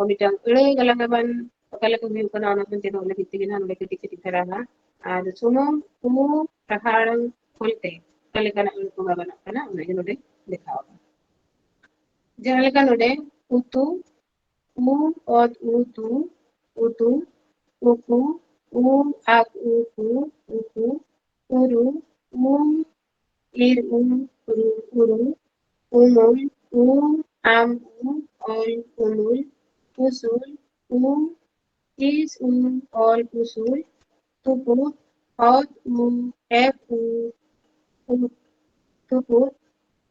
ᱢᱤᱫᱴᱟᱝ ᱟᱹᱲᱟᱹ ᱜᱟᱞᱟᱝ ᱜᱟᱵᱟᱱ ᱚᱠᱟ ᱞᱮᱠᱟ ᱦᱩᱭᱩᱜ ᱠᱟᱱᱟ, ᱚᱱᱟ ᱵᱚᱱ ᱪᱮᱫᱚᱜ ᱞᱟᱹᱜᱤᱫ ᱛᱮᱜᱮ ᱱᱟᱜ ᱱᱚᱰᱮ ᱠᱟᱹᱴᱤᱡ ᱠᱟᱹᱴᱤᱡ ᱫᱷᱟᱨᱟ ᱦᱟᱸᱜ᱾ ᱟᱨ ᱥᱩᱢᱩᱝ ᱩ ᱨᱟᱦᱟ ᱟᱲᱟᱝ ᱚᱞᱛᱮ ᱚᱠᱟ ᱞᱮᱠᱟᱱᱟᱜ ᱟᱹᱲᱟᱹ ᱠᱚ ᱜᱟᱵᱟᱱᱚᱜ ᱠᱟᱱᱟ, ᱚᱱᱟᱜᱮ ᱱᱚᱰᱮ ᱫᱮᱠᱷᱟᱣ ᱟᱠᱟᱱᱟ᱾ ᱡᱟᱦᱟᱸ ᱞᱮᱠᱟ ᱱᱚᱰᱮ ᱩᱛᱩ, ᱩ ᱚᱛ ᱩ ᱛᱩ, ᱩᱛᱩ, ᱩᱠᱩ, ᱩ ᱟᱠ ᱩ ᱠᱩ, ᱩᱠᱩ, ᱩᱨᱩ, ᱩ ᱤᱨ ᱩ, ᱩᱨᱩ, ᱩᱨᱩ, ᱩᱢᱩᱞ, ᱩ ᱟᱢ ᱩ ᱚᱞ ᱩᱢᱩᱞ, ᱩᱥᱩᱞ, ᱩ ᱤᱥ ᱩ ᱚᱞ ᱩᱥᱩᱞ, ᱛᱩᱯᱩᱫ, ᱚᱛ ᱩ ᱮᱯ ᱩ, ᱩ ᱛᱩᱯᱩᱫ,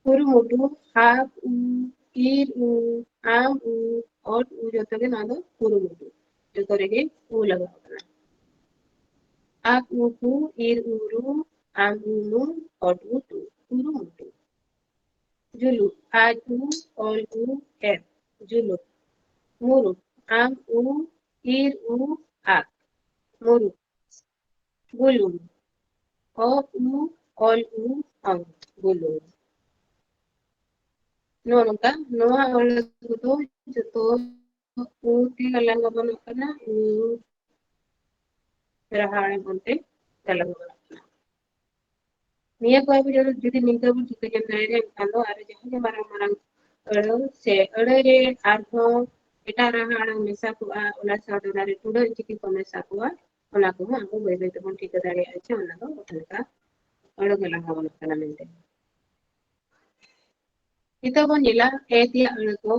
ᱠᱩᱨᱩᱢᱩᱴᱩ, ᱦᱟᱯ ᱩ, ᱤᱨ ᱩ, ᱟᱢ ᱩ, ᱚᱴ ᱩ, ᱡᱚᱛᱚ ᱜᱮ ᱱᱚᱣᱟ ᱫᱚ ᱠᱩᱨᱩᱢᱩᱴᱩ᱾ ᱡᱚᱛᱚ ᱨᱮᱜᱮ ᱩ ᱞᱟᱜᱟᱣ ᱠᱟᱱᱟ᱾ ᱟᱠ ᱩ ᱠᱩ, ᱤᱨ ᱩ ᱨᱩ, ᱟᱢ ᱩ ᱢᱩ, ᱚᱴ ᱩ ᱴᱩ, ᱠᱩᱨᱩᱢᱩᱴᱩ᱾ ᱡᱩᱞᱩᱜ, ᱟᱡ ᱩ, ᱚᱞ ᱩ, ᱮᱯ, ᱡᱩᱞᱩᱜ᱾ ᱢᱩᱨᱩᱠ, ᱟᱢ ᱩ, ᱤᱨ ᱩ, ᱟᱠ, ᱢᱩᱨᱩᱠ᱾ ᱵᱩᱞᱩᱝ, ᱚ ᱩ, ᱚᱞ ᱩ, ᱚᱝ, ᱵᱩᱞᱩᱝ᱾ ᱱᱚᱜᱼᱚ ᱱᱚᱝᱠᱟ ᱱᱚᱣᱟ ᱟᱹᱲᱟᱹ ᱠᱚᱫᱚ ᱡᱚᱛᱚ ᱩ ᱛᱮ ᱜᱟᱞᱟᱝ ᱜᱟᱵᱟᱱᱚᱜ ᱠᱟᱱᱟ, ᱩ ᱨᱟᱦᱟ ᱟᱲᱟᱝ ᱚᱱᱛᱮ ᱜᱟᱞᱟᱝ ᱜᱟᱵᱟᱱᱚᱜ ᱠᱟᱱᱟ᱾ ᱱᱤᱭᱟᱹ ᱠᱚ ᱟᱵᱚ ᱡᱩᱫᱤ, ᱡᱩᱫᱤ ᱱᱤᱝᱠᱟᱹ ᱵᱚᱱ ᱴᱷᱤᱠᱟᱹ ᱧᱟᱢ ᱫᱟᱲᱮᱭᱟᱜᱼᱟ, ᱮᱱᱠᱷᱟᱱ ᱫᱚ ᱟᱨᱚ ᱡᱟᱦᱟᱸ ᱜᱮ ᱢᱟᱨᱟᱝ ᱢᱟᱨᱟᱝ ᱟᱹᱲᱟᱹ ᱥᱮ ᱟᱹᱲᱟᱹ ᱨᱮ ᱟᱨᱦᱚᱸ ᱮᱴᱟᱜ ᱨᱟᱦᱟ ᱟᱲᱟᱝ ᱢᱮᱥᱟ ᱠᱚᱜᱼᱟ, ᱚᱱᱟ ᱥᱟᱶᱛᱮ ᱚᱱᱟ ᱨᱮ ᱴᱩᱰᱟᱹᱜ ᱪᱤᱠᱤ ᱠᱚ ᱢᱮᱥᱟ ᱠᱚᱜᱼᱟ, ᱚᱱᱟ ᱠᱚᱦᱚᱸ ᱟᱵᱚ ᱵᱟᱹᱭ ᱵᱟᱹᱭ ᱛᱮᱵᱚᱱ ᱴᱷᱤᱠᱟᱹ ᱫᱟᱲᱮᱭᱟᱜᱼᱟ ᱡᱮ ᱚᱱᱟ ᱫᱚ ᱚᱠᱟ ᱞᱮᱠᱟ ᱟᱹᱲᱟᱹ ᱜᱟᱞᱟᱝ ᱜᱟᱵᱟᱱᱚᱜ ᱠᱟᱱᱟ ᱢᱮᱱᱛᱮ᱾ ᱱᱤᱛᱚᱜ ᱵᱚᱱ ᱧᱮᱞᱟ ᱮ ᱛᱮᱭᱟᱜ ᱟᱹᱲᱟᱹ ᱠᱚ᱾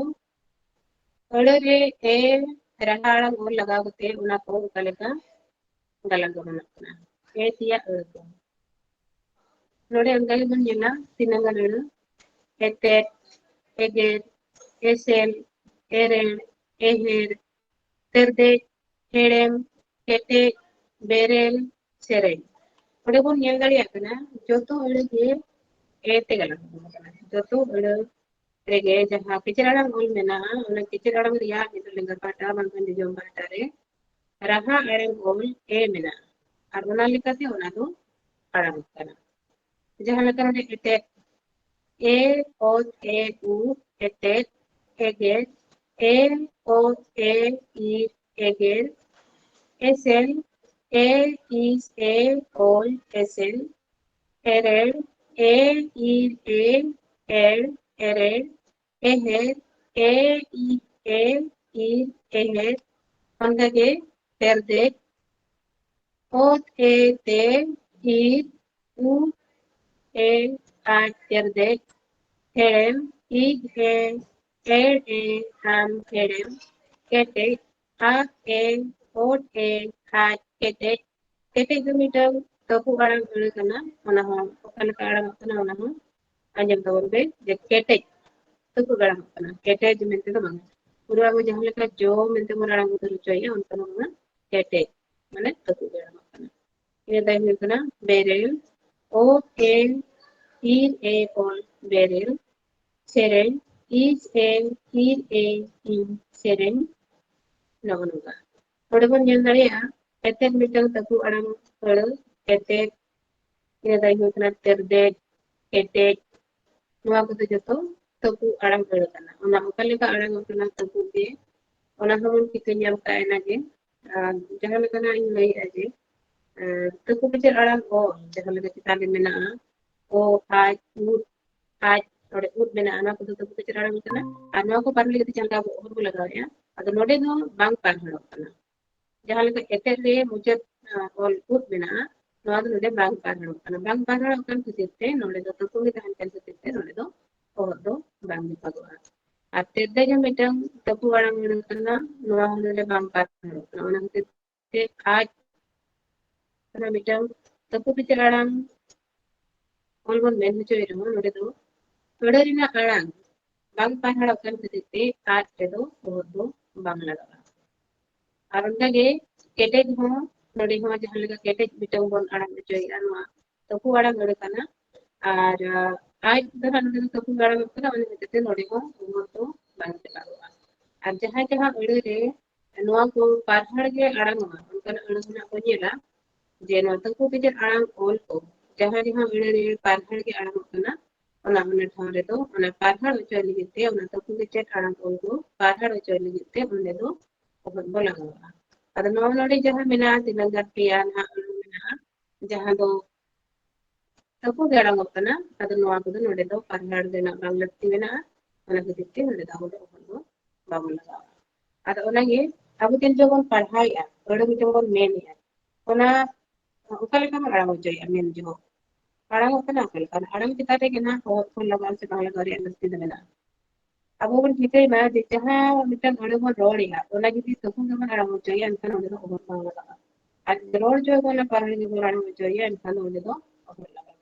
ᱟᱹᱲᱟᱹ ᱨᱮ ᱮ ᱨᱟᱦᱟ ᱟᱲᱟᱝ ᱚᱞ ᱞᱟᱜᱟᱣ ᱠᱟᱛᱮ ᱚᱱᱟ ᱠᱚ ᱚᱠᱟ ᱞᱮᱠᱟ ᱜᱟᱞᱟᱝ ᱜᱟᱵᱟᱱᱚᱜ ᱠᱟᱱᱟ᱾ ᱮ ᱛᱮᱭᱟᱜ ᱟᱹᱲᱟᱹ ᱠᱚ᱾ ᱱᱚᱰᱮ ᱚᱱᱠᱟ ᱜᱮᱵᱚᱱ ᱧᱮᱞᱟ ᱛᱤᱱᱟᱹᱝ ᱜᱟᱱ ᱟᱹᱲᱟᱹ, ᱮᱛᱮᱫ, ᱮᱜᱮᱨ, ᱮᱥᱮᱞ, ᱮᱨᱮᱲ, ᱮᱦᱮᱨ, ᱛᱮᱨᱫᱮᱡ, ᱦᱮᱲᱮᱢ, ᱠᱮᱴᱮᱡ, ᱵᱮᱨᱮᱞ, ᱥᱮᱨᱮᱧ᱾ ᱚᱸᱰᱮ ᱵᱚᱱ ᱧᱮᱞ ᱫᱟᱲᱮᱭᱟᱜ ᱠᱟᱱᱟ ᱡᱚᱛᱚ ᱟᱹᱲᱟᱹ ᱜᱮ ᱮ ᱛᱮ ᱜᱟᱞᱟᱝ ᱟᱠᱟᱱᱟ᱾ ᱡᱚᱛᱚ ᱟᱹᱲᱟᱹ ᱨᱮᱜᱮ ᱡᱟᱦᱟᱸ ᱠᱮᱪᱮᱫ ᱟᱲᱟᱝ ᱚᱞ ᱢᱮᱱᱟᱜᱼᱟ, ᱚᱱᱟ ᱠᱮᱪᱮᱫ ᱟᱲᱟᱝ ᱨᱮᱭᱟᱜ ᱱᱤᱛᱚᱜ ᱞᱮᱸᱜᱟ ᱯᱟᱦᱴᱟ ᱵᱟᱝᱠᱷᱟᱱ ᱡᱚᱡᱚᱢ ᱯᱟᱦᱴᱟ ᱨᱮ ᱨᱟᱦᱟ ᱟᱲᱟᱝ ᱚᱞ ᱮ ᱢᱮᱱᱟᱜᱼᱟ᱾ ᱟᱨ ᱚᱱᱟ ᱞᱮᱠᱟᱛᱮ ᱚᱱᱟ ᱫᱚ ᱟᱲᱟᱝ ᱠᱟᱱᱟ᱾ ᱡᱟᱦᱟᱸ ᱞᱮᱠᱟ ᱱᱚᱰᱮ ᱮᱴᱮᱫ, ᱮ ᱚᱛ ᱮ ᱩ, ᱮᱴᱮᱫ, ᱮᱜᱮᱨ, ᱮ ᱚᱛ ᱮ ᱤᱨ, ᱮᱜᱮᱨ, ᱮᱥᱮᱞ, ᱮ ᱤᱥ ᱮ ᱚᱞ, ᱮᱥᱮᱞ, ᱮᱨᱮᱲ, ᱮ ᱤᱨ ᱮ, ᱮᱲ, ᱮᱨᱮᱲ, ᱮᱦᱮᱨ, ᱮ ᱤᱨ ᱮ, ᱤᱨ, ᱮᱦᱮᱨ, ᱚᱱᱠᱟᱜᱮ ᱛᱮᱨᱫᱮᱡ, ᱚᱛ ᱮ ᱛᱮ, ᱤᱨ, ᱩ ᱮ ᱟᱡ, ᱛᱮᱨᱫᱮᱡ, ᱦᱮᱲᱮᱢ, ᱤᱡ ᱮ, ᱮᱲ ᱮ, ᱟᱢ, ᱦᱮᱲᱮᱢ, ᱠᱮᱴᱮᱡ, ᱟᱜ ᱮ, ᱚᱛ ᱮ, ᱟᱡ, ᱠᱮᱴᱮᱡ᱾ ᱠᱮᱴᱮᱡ ᱫᱚ ᱢᱤᱫᱴᱟᱝ ᱛᱟᱹᱯᱩᱜ ᱟᱲᱟᱝ ᱟᱹᱲᱟᱹ ᱠᱟᱱᱟ, ᱚᱱᱟ ᱦᱚᱸ ᱚᱠᱟ ᱞᱮᱠᱟ ᱟᱲᱟᱝᱚᱜ ᱠᱟᱱᱟ ᱚᱱᱟ ᱦᱚᱸ ᱟᱸᱡᱚᱢ ᱛᱟᱵᱚᱱ ᱯᱮ, ᱡᱮ ᱠᱮᱴᱮᱡ ᱛᱟᱹᱯᱩᱜ ᱟᱲᱟᱝᱚᱜ ᱠᱟᱱᱟ, ᱠᱮᱴᱮᱡ ᱢᱮᱱᱛᱮ ᱫᱚ ᱵᱟᱝ᱾ ᱯᱩᱨᱟᱹ ᱟᱵᱚ ᱡᱟᱦᱟᱸ ᱞᱮᱠᱟ ᱡᱚ ᱢᱮᱱᱛᱮ ᱵᱚᱱ ᱟᱲᱟᱝ ᱩᱛᱟᱹᱨ ᱦᱚᱪᱚᱭᱮᱫᱼᱟ, ᱚᱱᱠᱟ ᱫᱚ ᱵᱟᱝᱟ, ᱠᱮᱴᱮᱡ ᱢᱟᱱᱮ ᱛᱟᱹᱯᱩᱜ ᱟᱲᱟᱝᱚᱜ ᱠᱟᱱᱟ᱾ ᱤᱱᱟᱹ ᱛᱟᱭᱚᱢ ᱦᱩᱭᱩᱜ ᱠᱟᱱᱟ ᱵᱮᱨᱮᱞ, ᱚ ᱮ ᱤᱨ ᱮ ᱚᱞ, ᱵᱮᱨᱮᱞ, ᱥᱮᱨᱮᱧ, ᱤᱡ ᱮ ᱤᱨ ᱮ ᱤᱧ, ᱥᱮᱨᱮᱧ, ᱱᱚᱜᱼᱚ ᱱᱚᱝᱠᱟ᱾ ᱱᱚᱰᱮ ᱵᱚᱱ ᱧᱮᱞ ᱫᱟᱲᱮᱭᱟᱜᱼᱟ, ᱮᱛᱮᱫ ᱢᱤᱫᱴᱟᱝ ᱛᱟᱹᱯᱩᱜ ᱟᱲᱟᱝ ᱟᱹᱲᱟᱹ, ᱮᱛᱮᱫ, ᱤᱱᱟᱹ ᱛᱟᱭᱚᱢ ᱦᱩᱭᱩᱜ ᱠᱟᱱᱟ ᱛᱮᱨᱫᱮᱡ, ᱠᱮᱴᱮᱡ, ᱱᱚᱣᱟ ᱠᱚᱫᱚ ᱡᱚᱛᱚ ᱛᱟᱹᱯᱩᱜ ᱟᱲᱟᱝ ᱟᱹᱲᱟᱹ ᱠᱟᱱᱟ᱾ ᱚᱱᱟ ᱚᱠᱟ ᱞᱮᱠᱟ ᱟᱲᱟᱝᱚᱜ ᱠᱟᱱᱟ ᱛᱟᱹᱯᱩᱜ ᱜᱮ, ᱚᱱᱟ ᱦᱚᱸᱵᱚᱱ ᱴᱷᱤᱠᱟᱹ ᱧᱟᱢ ᱠᱟᱜᱼᱟ ᱮᱱᱟᱝ ᱜᱮ᱾ ᱟᱨ ᱡᱟᱦᱟᱸ ᱞᱮᱠᱟᱱᱟᱜ ᱤᱧ ᱞᱟᱹᱭᱮᱜᱼᱟ ᱡᱮ, ᱮᱸ, ᱛᱟᱹᱯᱩᱜ ᱵᱤᱪᱟᱹᱨ ᱟᱲᱟᱝ ᱚ, ᱡᱟᱦᱟᱸ ᱞᱮᱠᱟ ᱪᱮᱛᱟᱱ ᱨᱮ ᱢᱮᱱᱟᱜᱼᱟ, ᱚ, ᱟᱡ, ᱩᱫ, ᱟᱡ, ᱱᱚᱰᱮ ᱩᱫ ᱢᱮᱱᱟᱜᱼᱟ, ᱱᱚᱣᱟ ᱠᱚᱫᱚ ᱛᱟᱹᱯᱩᱜ ᱵᱤᱪᱟᱹᱨ ᱟᱲᱟᱝ ᱠᱟᱱᱟ᱾ ᱟᱨ ᱱᱚᱣᱟ ᱠᱚ ᱯᱟᱨᱚᱢ ᱞᱟᱹᱜᱤᱫ ᱛᱮ ᱡᱟᱦᱟᱸ ᱞᱮᱠᱟ ᱟᱵᱚ ᱚ ᱵᱚᱱ ᱞᱟᱜᱟᱣᱮᱜᱼᱟ, ᱟᱫᱚ ᱱᱚᱰᱮ ᱫᱚ ᱵᱟᱝ ᱯᱟᱨᱦᱟᱲᱚᱜ ᱠᱟᱱᱟ᱾ ᱡᱟᱦᱟᱸ ᱞᱮᱠᱟ ᱮᱛᱮᱫ ᱨᱮ ᱢᱩᱪᱟᱹᱫ, ᱟᱸ, ᱚᱞ ᱩᱫ ᱢᱮᱱᱟᱜᱼᱟ, ᱱᱚᱣᱟ ᱫᱚ ᱱᱚᱰᱮ ᱵᱟᱝ ᱯᱟᱨᱦᱟᱲᱚᱜ ᱠᱟᱱᱟ᱾ ᱵᱟᱝ ᱯᱟᱨᱦᱟᱲᱚᱜ ᱠᱟᱱ ᱠᱷᱟᱹᱛᱤᱨ ᱛᱮ ᱱᱚᱰᱮ ᱫᱚ ᱛᱟᱹᱯᱩᱜ ᱜᱮ ᱛᱟᱦᱮᱱ ᱠᱟᱱ ᱠᱷᱟᱹᱛᱤᱨ ᱛᱮ ᱱᱚᱰᱮ ᱫᱚ ᱚᱦᱚᱫ ᱫᱚ ᱵᱟᱝ ᱢᱮᱛᱟᱜᱚᱜᱼᱟ᱾ ᱟᱨ ᱛᱮᱨᱫᱮᱡ ᱦᱚᱸ ᱢᱤᱫᱴᱟᱝ ᱛᱟᱹᱯᱩᱜ ᱟᱲᱟᱝ ᱟᱹᱲᱟᱹ ᱠᱟᱱᱟ, ᱱᱚᱣᱟ ᱦᱚᱸ ᱱᱚᱰᱮ ᱵᱟᱝ ᱯᱟᱨᱦᱟᱲᱚᱜ ᱠᱟᱱᱟ᱾ ᱚᱱᱟ ᱠᱷᱟᱹᱛᱤᱨ ᱛᱮ ᱟᱡ ᱚᱱᱟ ᱢᱤᱫᱴᱟᱝ ᱛᱟᱹᱯᱩᱜ ᱵᱤᱪᱟᱹᱨ ᱟᱲᱟᱝ ᱚᱞ ᱵᱚᱱ ᱢᱮᱱ ᱦᱚᱪᱚᱭ ᱨᱮᱦᱚᱸ, ᱱᱚᱰᱮ ᱫᱚ ᱟᱹᱲᱟᱹ ᱨᱮᱱᱟᱜ ᱟᱲᱟᱝ ᱵᱟᱝ ᱯᱟᱨᱦᱟᱲᱚᱜ ᱠᱟᱱ ᱠᱷᱟᱹᱛᱤᱨ ᱛᱮ ᱟᱡ ᱨᱮᱫᱚ ᱚᱦᱚᱫ ᱫᱚ ᱵᱟᱝ ᱞᱟᱜᱟᱜᱼᱟ᱾ ᱟᱨ ᱚᱱᱠᱟᱜᱮ ᱠᱮᱴᱮᱡ ᱦᱚᱸ ᱱᱚᱰᱮ ᱦᱚᱸ ᱡᱟᱦᱟᱸ ᱞᱮᱠᱟ ᱠᱮᱴᱮᱡ ᱢᱤᱫᱴᱟᱝ ᱵᱚᱱ ᱟᱲᱟᱝ ᱦᱚᱪᱚᱭᱮᱫᱼᱟ, ᱱᱚᱣᱟ ᱛᱟᱹᱯᱩ ᱟᱲᱟᱝ ᱟᱹᱲᱟᱹ ᱠᱟᱱᱟ᱾ ᱟᱨ, ᱟᱡ ᱫᱚ ᱱᱟᱦᱟᱜ ᱱᱚᱰᱮ ᱫᱚ ᱛᱟᱹᱯᱩ ᱟᱲᱟᱝ ᱠᱟᱱᱟ, ᱚᱱᱟ ᱦᱚᱛᱮᱡ ᱛᱮ ᱱᱚᱰᱮ ᱦᱚᱸ ᱚᱦᱚᱨ ᱫᱚ ᱵᱟᱝ ᱪᱟᱞᱟᱜᱚᱜᱼᱟ᱾ ᱟᱨ ᱡᱟᱦᱟᱸ ᱡᱟᱦᱟᱸ ᱟᱹᱲᱟᱹ ᱨᱮ ᱱᱚᱣᱟ ᱠᱚ ᱯᱟᱨᱦᱟᱲ ᱜᱮ ᱟᱲᱟᱝᱚᱜᱼᱟ, ᱚᱱᱠᱟᱱᱟᱜ ᱟᱹᱲᱟᱹ ᱦᱚᱸ ᱱᱟᱦᱟᱜ ᱵᱚᱱ ᱧᱮᱞᱟ ᱡᱮ ᱱᱚᱣᱟ ᱛᱟᱹᱯᱩ ᱠᱮᱪᱮᱫ ᱟᱲᱟᱝ ᱚᱞ ᱠᱚ ᱡᱟᱦᱟᱸ ᱡᱟᱦᱟᱸ ᱟᱹᱲᱟᱹ ᱨᱮ ᱯᱟᱨᱦᱟᱲ ᱜᱮ ᱟᱲᱟᱝᱚᱜ ᱠᱟᱱᱟ, ᱚᱱᱟ, ᱚᱱᱟ ᱴᱷᱟᱶ ᱨᱮᱫᱚ ᱚᱱᱟ ᱯᱟᱨᱦᱟᱲ ᱦᱚᱪᱚᱭ ᱞᱟᱹᱜᱤᱫ ᱛᱮ, ᱚᱱᱟ ᱛᱟᱹᱯᱩ ᱠᱮᱪᱮᱫ ᱟᱲᱟᱝ ᱚᱞ ᱠᱚ ᱯᱟᱨᱦᱟᱲ ᱦᱚᱪᱚᱭ ᱞᱟᱹᱜᱤᱫ ᱛᱮ ᱚᱸᱰᱮ ᱫᱚ ᱚᱦᱚᱨ ᱵᱚ ᱞᱟᱜᱟᱣᱟ᱾ ᱟᱫᱚ ᱱᱚᱣᱟ ᱱᱚᱰᱮ ᱡᱟᱦᱟᱸ ᱢᱮᱱᱟᱜᱼᱟ, ᱛᱤᱱᱟᱹᱝ ᱜᱟᱱ ᱯᱮᱭᱟ ᱱᱟᱦᱟᱜ ᱟᱹᱲᱟᱹ ᱢᱮᱱᱟᱜᱼᱟ, ᱡᱟᱦᱟᱸ ᱫᱚ ᱛᱟᱹᱯᱩ ᱜᱮ ᱟᱲᱟᱝᱚᱜ ᱠᱟᱱᱟ᱾ ᱟᱫᱚ ᱱᱚᱣᱟ ᱠᱚᱫᱚ ᱱᱚᱰᱮ ᱫᱚ ᱯᱟᱨᱦᱟᱲ ᱨᱮᱱᱟᱜ ᱵᱟᱝ ᱞᱟᱹᱠᱛᱤ ᱢᱮᱱᱟᱜᱼᱟ, ᱚᱱᱟ ᱠᱷᱟᱹᱛᱤᱨ ᱛᱮ ᱱᱚᱰᱮ ᱫᱚ ᱟᱵᱚ ᱫᱚ ᱚᱦᱚᱨ ᱫᱚ ᱵᱟᱵᱚᱱ ᱞᱟᱜᱟᱣᱟ᱾ ᱟᱫᱚ ᱚᱱᱟᱜᱮ ᱟᱵᱚ ᱛᱤᱱ ᱡᱚᱠᱷᱚᱱ ᱵᱚᱱ ᱯᱟᱲᱦᱟᱣᱮᱫᱼᱟ, ᱟᱹᱲᱟᱹ ᱢᱤᱫᱴᱟᱝ ᱵᱚᱱ ᱢᱮᱱᱮᱫᱼᱟ, ᱚᱱᱟ ᱚᱠᱟ ᱞᱮᱠᱟ ᱵᱚᱱ ᱟᱲᱟᱝ ᱦᱚᱪᱚᱭᱮᱫᱼᱟ? ᱢᱮᱱ ᱡᱚᱦᱚᱜ ᱟᱲᱟᱝᱚᱜ ᱠᱟᱱᱟ ᱚᱠᱟ ᱞᱮᱠᱟ? ᱟᱲᱟᱝ ᱪᱮᱛᱟᱱ ᱨᱮᱜᱮ ᱱᱟᱦᱟᱜ ᱚᱦᱚᱨ ᱠᱷᱚᱱ ᱞᱟᱜᱟᱣ ᱥᱮ ᱵᱟᱝ ᱞᱟᱜᱟᱣ ᱨᱮᱭᱟᱜ ᱞᱟᱹᱠᱛᱤ ᱫᱚ ᱢᱮᱱᱟᱜᱼᱟ᱾ ᱟᱵᱚ ᱵᱚᱱ ᱴᱷᱤᱠᱟᱹᱭ ᱢᱟ ᱡᱮ ᱡᱟᱦᱟᱸ ᱢᱤᱫᱴᱟᱝ ᱟᱹᱲᱟᱹ ᱵᱚᱱ ᱨᱚᱲᱮᱫᱼᱟ, ᱚᱱᱟ ᱡᱩᱫᱤ ᱛᱟᱹᱯᱩ ᱜᱮᱵᱚᱱ ᱟᱲᱟᱝ ᱦᱚᱪᱚᱭᱟ, ᱮᱱᱠᱷᱟᱱ ᱚᱸᱰᱮ ᱫᱚ ᱚᱦᱚᱨ ᱵᱟᱝ ᱞᱟᱜᱟᱜᱼᱟ᱾ ᱟᱨ ᱡᱩᱫᱤ ᱨᱚᱲ ᱦᱚᱪᱚᱭᱟ ᱵᱚᱱ, ᱚᱱᱟ ᱯᱟᱲᱦᱟᱣ ᱜᱮᱵᱚᱱ ᱟᱲᱟᱝ ᱦᱚᱪᱚᱭᱟ, ᱮᱱᱠᱷᱟᱱ ᱫᱚ ᱚᱸᱰᱮ ᱫᱚ ᱚᱦᱚᱨ ᱞᱟᱜᱟᱜᱼᱟ᱾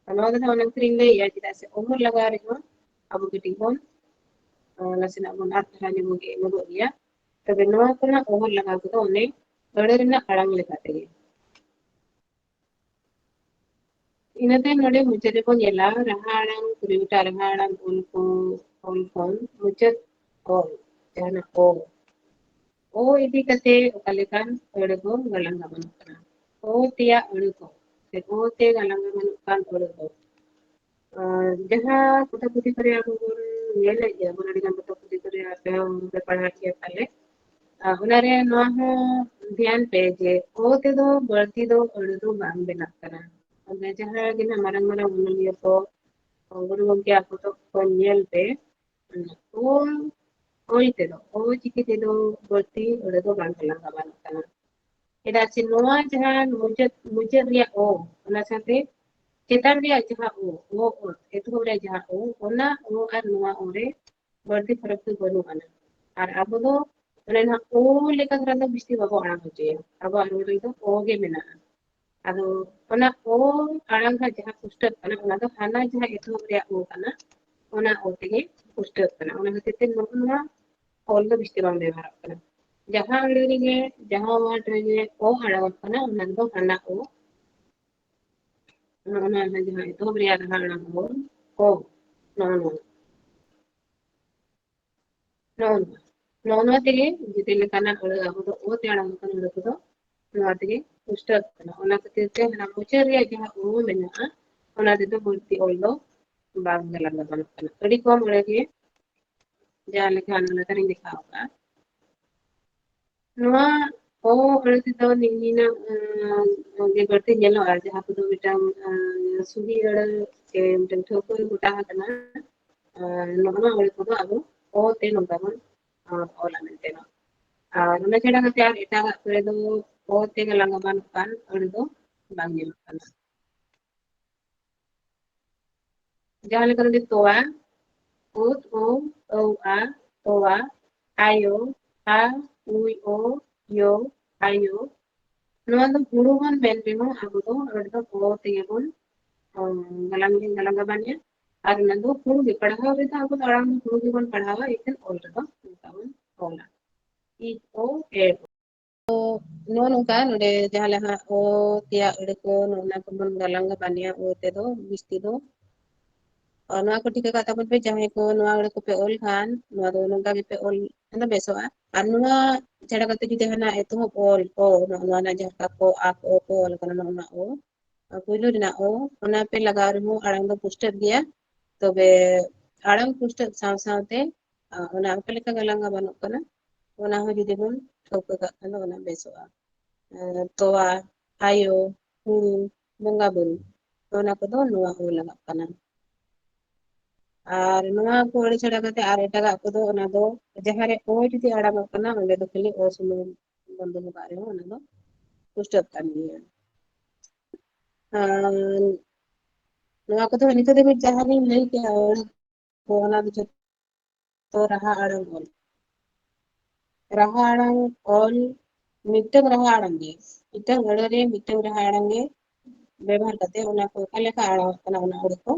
ᱟᱨ ᱱᱚᱣᱟ ᱫᱚ ᱱᱟᱦᱟᱜ ᱚᱱᱟ ᱠᱷᱟᱹᱛᱤᱨᱤᱧ ᱞᱟᱹᱭᱮᱫᱼᱟ, ᱪᱮᱫᱟᱜ ᱥᱮ ᱚᱦᱚᱨ ᱞᱟᱜᱟᱣ ᱨᱮᱦᱚᱸ ᱟᱵᱚ ᱠᱟᱹᱴᱤᱡ ᱵᱚᱱ, ᱟᱸ, ᱱᱟᱥᱮᱱᱟᱜ ᱵᱚᱱ ᱟᱫ ᱫᱷᱟᱨᱟ ᱧᱚᱜᱚᱜ ᱜᱮ, ᱧᱚᱜᱚᱜ ᱜᱮᱭᱟ᱾ ᱛᱚᱵᱮ ᱱᱚᱣᱟ ᱠᱚᱨᱮᱱᱟᱜ ᱚᱦᱚᱨ ᱞᱟᱜᱟᱣ ᱠᱚᱫᱚ ᱚᱱᱮ ᱟᱹᱲᱟᱹ ᱨᱮᱱᱟᱜ ᱟᱲᱟᱝ ᱞᱮᱠᱟ ᱛᱮᱜᱮ᱾ ᱤᱱᱟᱹ ᱛᱟᱭᱚᱢ ᱱᱚᱰᱮ ᱢᱩᱪᱟᱹᱫ ᱨᱮᱵᱚᱱ ᱧᱮᱞᱟ ᱨᱟᱦᱟ ᱟᱲᱟᱝ, ᱠᱩᱲᱤ ᱜᱚᱴᱟᱝ ᱨᱟᱦᱟ ᱟᱲᱟᱝ ᱚᱞ ᱠᱚ, ᱚᱞ ᱠᱷᱚᱱ ᱢᱩᱪᱟᱹᱫ ᱚᱞ, ᱡᱟᱦᱟᱱᱟᱜ ᱚ, ᱚ ᱤᱫᱤ ᱠᱟᱛᱮ ᱚᱠᱟ ᱞᱮᱠᱟᱱ ᱟᱹᱲᱟᱹ ᱠᱚ ᱜᱟᱞᱟᱝ ᱜᱟᱵᱟᱱᱚᱜ ᱠᱟᱱᱟ? ᱚ ᱛᱮᱭᱟᱜ ᱟᱹᱲᱟᱹ ᱠᱚ, ᱥᱮ ᱚ ᱛᱮ ᱜᱟᱞᱟᱝ ᱜᱟᱵᱟᱱᱚᱜ ᱠᱟᱱ ᱟᱹᱲᱟᱹ ᱠᱚ᱾ ᱟᱨ ᱡᱟᱦᱟᱸ ᱯᱚᱛᱚᱵ ᱯᱩᱛᱷᱤ ᱠᱚᱨᱮ ᱟᱵᱚ ᱵᱚᱱ ᱧᱮᱞᱮᱫ ᱜᱮᱭᱟ ᱵᱚᱱ, ᱟᱹᱰᱤ ᱜᱟᱱ ᱯᱚᱛᱚᱵ ᱯᱩᱛᱷᱤ ᱠᱚᱨᱮ ᱟᱯᱮ ᱦᱚᱸ ᱯᱮ ᱯᱟᱲᱦᱟᱜ ᱜᱮᱭᱟ ᱯᱟᱞᱮ᱾ ᱟᱨ ᱚᱱᱟᱨᱮ ᱱᱚᱣᱟ ᱦᱚᱸ ᱫᱷᱮᱭᱟᱱ ᱯᱮ ᱡᱮ ᱚ ᱛᱮᱫᱚ ᱵᱟᱹᱲᱛᱤ ᱫᱚ ᱟᱹᱲᱟᱹ ᱫᱚ ᱵᱟᱝ ᱵᱮᱱᱟᱜ ᱠᱟᱱᱟ᱾ ᱚᱱᱟ ᱡᱟᱦᱟᱸ ᱜᱮ ᱱᱟᱜ ᱢᱟᱨᱟᱝ ᱢᱟᱨᱟᱝ ᱚᱱᱚᱞᱤᱭᱟᱹ ᱠᱚ, ᱜᱩᱨᱩ ᱜᱚᱢᱠᱮᱭᱟᱜ ᱯᱚᱛᱚᱵ ᱠᱚ ᱧᱮᱞ ᱯᱮ, ᱚᱞ, ᱚᱞ ᱛᱮᱫᱚ, ᱚᱞ ᱪᱤᱠᱤ ᱛᱮᱫᱚ ᱵᱟᱹᱲᱛᱤ ᱟᱹᱲᱟᱹ ᱫᱚ ᱵᱟᱝ ᱜᱟᱞᱟᱝ ᱜᱟᱵᱟᱱᱚᱜ ᱠᱟᱱᱟ᱾ ᱪᱮᱫᱟᱜ ᱥᱮ ᱱᱚᱣᱟ ᱡᱟᱦᱟᱸ ᱢᱩᱪᱟᱹᱫ, ᱢᱩᱪᱟᱹᱫ ᱨᱮᱭᱟᱜ ᱚ, ᱚᱱᱟ ᱥᱟᱶᱛᱮ ᱪᱮᱛᱟᱱ ᱨᱮᱭᱟᱜ ᱡᱟᱦᱟᱸ ᱚ, ᱚ, ᱚ, ᱮᱛᱚᱦᱚᱵ ᱨᱮᱭᱟᱜ ᱡᱟᱦᱟᱸ ᱚ, ᱚᱱᱟ ᱚ ᱟᱨ ᱱᱚᱣᱟ ᱚ ᱨᱮ ᱵᱟᱹᱲᱛᱤ ᱯᱷᱟᱨᱟᱠ ᱫᱚ ᱵᱟᱹᱱᱩᱜ ᱟᱱᱟ᱾ ᱟᱨ ᱟᱵᱚ ᱫᱚ ᱚᱱᱮ ᱱᱟᱦᱟᱜ ᱚ ᱞᱮᱠᱟ ᱫᱷᱟᱨᱟ ᱫᱚ ᱵᱤᱥᱛᱤ ᱵᱟᱵᱚ ᱟᱲᱟᱝ ᱦᱚᱪᱚᱭᱟ᱾ ᱟᱵᱚᱣᱟᱜ ᱨᱚᱲ ᱨᱮᱫᱚ ᱚ ᱜᱮ ᱢᱮᱱᱟᱜᱼᱟ᱾ ᱟᱫᱚ ᱚᱱᱟ ᱚ ᱟᱲᱟᱝ ᱦᱟᱸᱜ ᱡᱟᱦᱟᱸ ᱯᱩᱥᱴᱟᱹᱜ ᱠᱟᱱᱟ, ᱚᱱᱟ ᱫᱚ ᱦᱟᱱᱟ ᱡᱟᱦᱟᱸ ᱮᱛᱚᱦᱚᱵ ᱨᱮᱭᱟᱜ ᱚ ᱠᱟᱱᱟ, ᱚᱱᱟ ᱚ ᱛᱮᱜᱮ ᱯᱩᱥᱴᱟᱹᱜ ᱠᱟᱱᱟ᱾ ᱚᱱᱟ ᱠᱷᱟᱹᱛᱤᱨ ᱛᱮ ᱱᱚᱜᱼᱚ ᱱᱚᱣᱟ ᱚᱞ ᱫᱚ ᱵᱤᱥᱛᱤ ᱵᱟᱝ ᱵᱮᱵᱚᱦᱟᱨᱚᱜ ᱠᱟᱱᱟ᱾ ᱡᱟᱦᱟᱸ ᱟᱹᱲᱟᱹ ᱨᱮᱜᱮ, ᱡᱟᱦᱟᱸ word ᱨᱮᱜᱮ ᱚ ᱟᱲᱟᱜᱚᱜ ᱠᱟᱱᱟ, ᱚᱱᱟ ᱨᱮᱫᱚ ᱦᱟᱱᱟ ᱚ, ᱚᱱᱟ, ᱚᱱᱟ ᱡᱟᱦᱟᱸ ᱮᱛᱚᱦᱚᱵ ᱨᱮᱭᱟᱜ ᱨᱟᱦᱟ ᱟᱲᱟᱝ ᱚ, ᱚ, ᱱᱚᱜᱼᱚ ᱱᱚᱣᱟ᱾ ᱱᱚᱜᱼᱚ ᱱᱚᱣᱟ᱾ ᱱᱚᱜᱼᱚ ᱱᱚᱣᱟ ᱛᱮᱜᱮ ᱡᱩᱫᱤ ᱞᱮᱠᱟᱱᱟᱜ ᱟᱹᱲᱟᱹ ᱟᱵᱚ ᱫᱚ ᱚ ᱛᱮ ᱟᱲᱟᱝ ᱟᱠᱟᱱ ᱟᱹᱲᱟᱹ ᱠᱚᱫᱚ ᱱᱚᱣᱟ ᱛᱮᱜᱮ ᱯᱩᱥᱴᱟᱹᱜ ᱠᱟᱱᱟ᱾ ᱚᱱᱟ ᱠᱷᱟᱹᱛᱤᱨ ᱛᱮ ᱦᱟᱱᱟ ᱢᱩᱪᱟᱹᱫ ᱨᱮᱭᱟᱜ ᱡᱟᱦᱟᱸ ᱚ ᱢᱮᱱᱟᱜᱼᱟ, ᱚᱱᱟ ᱛᱮᱫᱚ ᱵᱟᱹᱲᱛᱤ ᱚᱞ ᱫᱚ ᱵᱟᱝ ᱜᱟᱞᱟᱝ ᱜᱟᱱᱚᱜ ᱠᱟᱱᱟ᱾ ᱟᱹᱰᱤ ᱠᱚᱢ ᱟᱹᱲᱟᱹ ᱜᱮ, ᱡᱟᱦᱟᱸ ᱞᱮᱠᱟ ᱦᱟᱱᱟ ᱞᱟᱛᱟᱨ ᱨᱤᱧ ᱫᱮᱠᱷᱟᱣ ᱟᱠᱟᱫᱼᱟ᱾ ᱱᱚᱣᱟ ᱚ ᱟᱹᱲᱟᱹ ᱛᱮᱫᱚ ᱱᱤᱱᱟᱹᱜ, ᱟᱸ, ᱜᱮ ᱵᱟᱹᱲᱛᱤ ᱧᱮᱞᱚᱜᱼᱟ, ᱡᱟᱦᱟᱸ ᱠᱚᱫᱚ ᱢᱤᱫᱴᱟᱝ, ᱟᱸ, ᱥᱩᱦᱤ ᱟᱹᱲᱟᱹ ᱥᱮ ᱢᱤᱫᱴᱟᱝ ᱴᱷᱟᱹᱣᱠᱟᱹ ᱜᱚᱴᱟ ᱟᱠᱟᱱᱟ᱾ ᱟᱸ, ᱱᱚᱜᱼᱚ ᱱᱚᱣᱟ ᱟᱹᱲᱟᱹ ᱠᱚᱫᱚ ᱟᱵᱚ ᱚ ᱛᱮ ᱱᱚᱝᱠᱟ ᱵᱚᱱ, ᱟᱸ, ᱚᱞᱟ ᱢᱮᱱᱛᱮ ᱱᱚᱣᱟ᱾ ᱟᱨ ᱚᱱᱟ ᱪᱷᱟᱰᱟ ᱠᱟᱛᱮ ᱟᱨ ᱮᱴᱟᱜᱟᱜ ᱠᱚᱨᱮ ᱫᱚ ᱚ ᱛᱮ ᱜᱟᱞᱟᱝ ᱜᱟᱵᱟᱱᱚᱜ ᱠᱟᱱ ᱟᱹᱲᱟᱹ ᱫᱚ ᱵᱟᱝ ᱧᱮᱞᱚᱜ ᱠᱟᱱᱟ᱾ ᱡᱟᱦᱟᱸ ᱞᱮᱠᱟ ᱱᱚᱰᱮ ᱛᱚᱣᱟ, ᱩᱛ, ᱩ, ᱟᱹᱣ, ᱟ, ᱛᱚᱣᱟ, ᱟᱭᱳ, ᱟ, ᱩᱭ, ᱳ, ᱭᱳ, ᱟᱭᱳ᱾ ᱱᱚᱣᱟ ᱫᱚ ᱦᱩᱲᱩ ᱵᱚᱱ ᱢᱮᱱ ᱨᱮᱦᱚᱸ ᱟᱵᱚ ᱫᱚ ᱚᱸᱰᱮ ᱫᱚ ᱚ ᱛᱮᱜᱮ ᱵᱚᱱ, ᱚ, ᱜᱟᱞᱟᱝ, ᱜᱟᱞᱟᱝ ᱜᱟᱵᱟᱱᱮᱜᱼᱟ᱾ ᱟᱨ ᱚᱱᱟ ᱫᱚ ᱦᱩᱲᱩ ᱜᱮ, ᱯᱟᱲᱦᱟᱣ ᱨᱮᱫᱚ ᱟᱵᱚ ᱫᱚ ᱟᱲᱟᱝ ᱫᱚ ᱦᱩᱲᱩ ᱜᱮᱵᱚᱱ ᱯᱟᱲᱦᱟᱣᱟ, ᱮᱱᱠᱷᱟᱱ ᱚᱞ ᱨᱮᱫᱚ ᱱᱚᱝᱠᱟ ᱵᱚᱱ ᱚᱞᱟ᱾ ᱤ, ᱳ, ᱮ, ᱳ᱾ ᱛᱚ, ᱱᱚᱜᱼᱚ ᱱᱚᱝᱠᱟ ᱱᱚᱰᱮ ᱡᱟᱦᱟᱸ ᱞᱮᱠᱟ ᱚ ᱛᱮᱭᱟᱜ ᱟᱹᱲᱟᱹ ᱠᱚ, ᱱᱚᱜᱼᱚ ᱱᱚᱣᱟ ᱠᱚᱵᱚᱱ ᱜᱟᱞᱟᱝ ᱜᱟᱵᱟᱱᱮᱜᱼᱟ ᱚ ᱛᱮᱫᱚ ᱵᱤᱥᱛᱤ ᱫᱚ᱾ ᱟᱨ ᱱᱚᱣᱟ ᱠᱚ ᱴᱷᱤᱠᱟᱹ ᱠᱟᱜ ᱛᱟᱵᱚᱱ ᱯᱮ, ᱡᱟᱦᱟᱸᱭ ᱠᱚ ᱱᱚᱣᱟ ᱟᱹᱲᱟᱹ ᱠᱚᱯᱮ ᱚᱞ ᱠᱷᱟᱱ, ᱱᱚᱣᱟ ᱫᱚ ᱱᱚᱝᱠᱟ ᱜᱮᱯᱮ ᱚᱞ ᱠᱷᱟᱱ ᱫᱚ ᱵᱮᱥᱚᱜᱼᱟ᱾ ᱟᱨ ᱱᱚᱣᱟ ᱪᱷᱟᱰᱟ ᱠᱟᱛᱮ ᱡᱩᱫᱤ ᱦᱟᱱᱟ ᱮᱛᱚᱦᱚᱵ ᱚᱞ ᱠᱚ, ᱱᱚᱜᱼᱚ ᱱᱚᱣᱟ ᱨᱮᱱᱟᱜ ᱡᱟᱦᱟᱸ ᱞᱮᱠᱟ ᱠᱚ, ᱟ, ᱠᱚ, ᱚ ᱠᱚ ᱚᱞ ᱠᱟᱱᱟ, ᱱᱚᱜᱼᱚ ᱱᱚᱣᱟ ᱚ, ᱟᱨ ᱯᱳᱭᱞᱳ ᱨᱮᱱᱟᱜ ᱚ, ᱚᱱᱟ ᱯᱮ ᱞᱟᱜᱟᱣ ᱨᱮᱦᱚᱸ ᱟᱲᱟᱝ ᱫᱚ ᱯᱩᱥᱴᱟᱹᱜ ᱜᱮᱭᱟ᱾ ᱛᱚᱵᱮ ᱟᱲᱟᱝ ᱯᱩᱥᱴᱟᱹᱜ ᱥᱟᱶ ᱥᱟᱶᱛᱮ, ᱟ, ᱚᱱᱟ ᱚᱠᱟ ᱞᱮᱠᱟ ᱜᱟᱞᱟᱝ ᱜᱟᱵᱟᱱᱚᱜ ᱠᱟᱱᱟ, ᱚᱱᱟ ᱦᱚᱸ ᱡᱩᱫᱤ ᱵᱚᱱ ᱴᱷᱟᱹᱣᱠᱟᱹ ᱠᱟᱜ ᱠᱷᱟᱱ ᱫᱚ ᱚᱱᱟ ᱵᱮᱥᱚᱜᱼᱟ᱾ ᱮᱸ, ᱛᱚᱣᱟ, ᱟᱭᱳ, ᱦᱩᱲᱩ, ᱵᱚᱸᱜᱟ ᱵᱩᱨᱩ, ᱚᱱᱟ ᱠᱚᱫᱚ ᱱᱚᱣᱟ ᱚ ᱞᱟᱜᱟᱜ ᱠᱟᱱᱟ᱾ ᱟᱨ ᱱᱚᱣᱟ ᱠᱚ ᱟᱹᱲᱟᱹ ᱪᱷᱟᱲᱟ ᱠᱟᱛᱮ ᱟᱨ ᱮᱴᱟᱜᱟᱜ ᱠᱚᱫᱚ ᱚᱱᱟ ᱫᱚ ᱡᱟᱦᱟᱸ ᱨᱮ ᱚ ᱡᱩᱫᱤ ᱟᱲᱟᱜᱚᱜ ᱠᱟᱱᱟ, ᱚᱸᱰᱮ ᱫᱚ ᱠᱷᱟᱹᱞᱤ ᱚ ᱥᱩᱢᱩᱝ ᱵᱚᱱ ᱫᱚᱦᱚ ᱠᱟᱜ ᱨᱮᱦᱚᱸ ᱚᱱᱟ ᱫᱚ ᱯᱩᱥᱴᱟᱹᱜ ᱠᱟᱱ ᱜᱮᱭᱟ᱾ ᱟᱨ ᱱᱚᱣᱟ ᱠᱚᱫᱚ ᱱᱤᱛᱚᱜ ᱫᱷᱟᱹᱵᱤᱡ ᱡᱟᱦᱟᱸ ᱞᱤᱧ ᱞᱟᱹᱭ ᱠᱮᱜᱼᱟ, ᱚᱱᱟ ᱫᱚ ᱡᱚᱛᱚ ᱨᱟᱦᱟ ᱟᱲᱟᱝ ᱚᱞ᱾ ᱨᱟᱦᱟ ᱟᱲᱟᱝ ᱚᱞ, ᱢᱤᱫᱴᱟᱝ ᱨᱟᱦᱟ ᱟᱲᱟᱝ ᱜᱮ, ᱢᱤᱫᱴᱟᱝ ᱟᱹᱲᱟᱹ ᱨᱮ ᱢᱤᱫᱴᱟᱝ ᱨᱟᱦᱟ ᱟᱲᱟᱝ ᱜᱮ ᱵᱮᱵᱚᱦᱟᱨ ᱠᱟᱛᱮ ᱚᱱᱟ ᱠᱚ ᱚᱠᱟ ᱞᱮᱠᱟ ᱟᱲᱟᱝ ᱠᱟᱱᱟ, ᱚᱱᱟ ᱟᱹᱲᱟᱹ ᱠᱚ,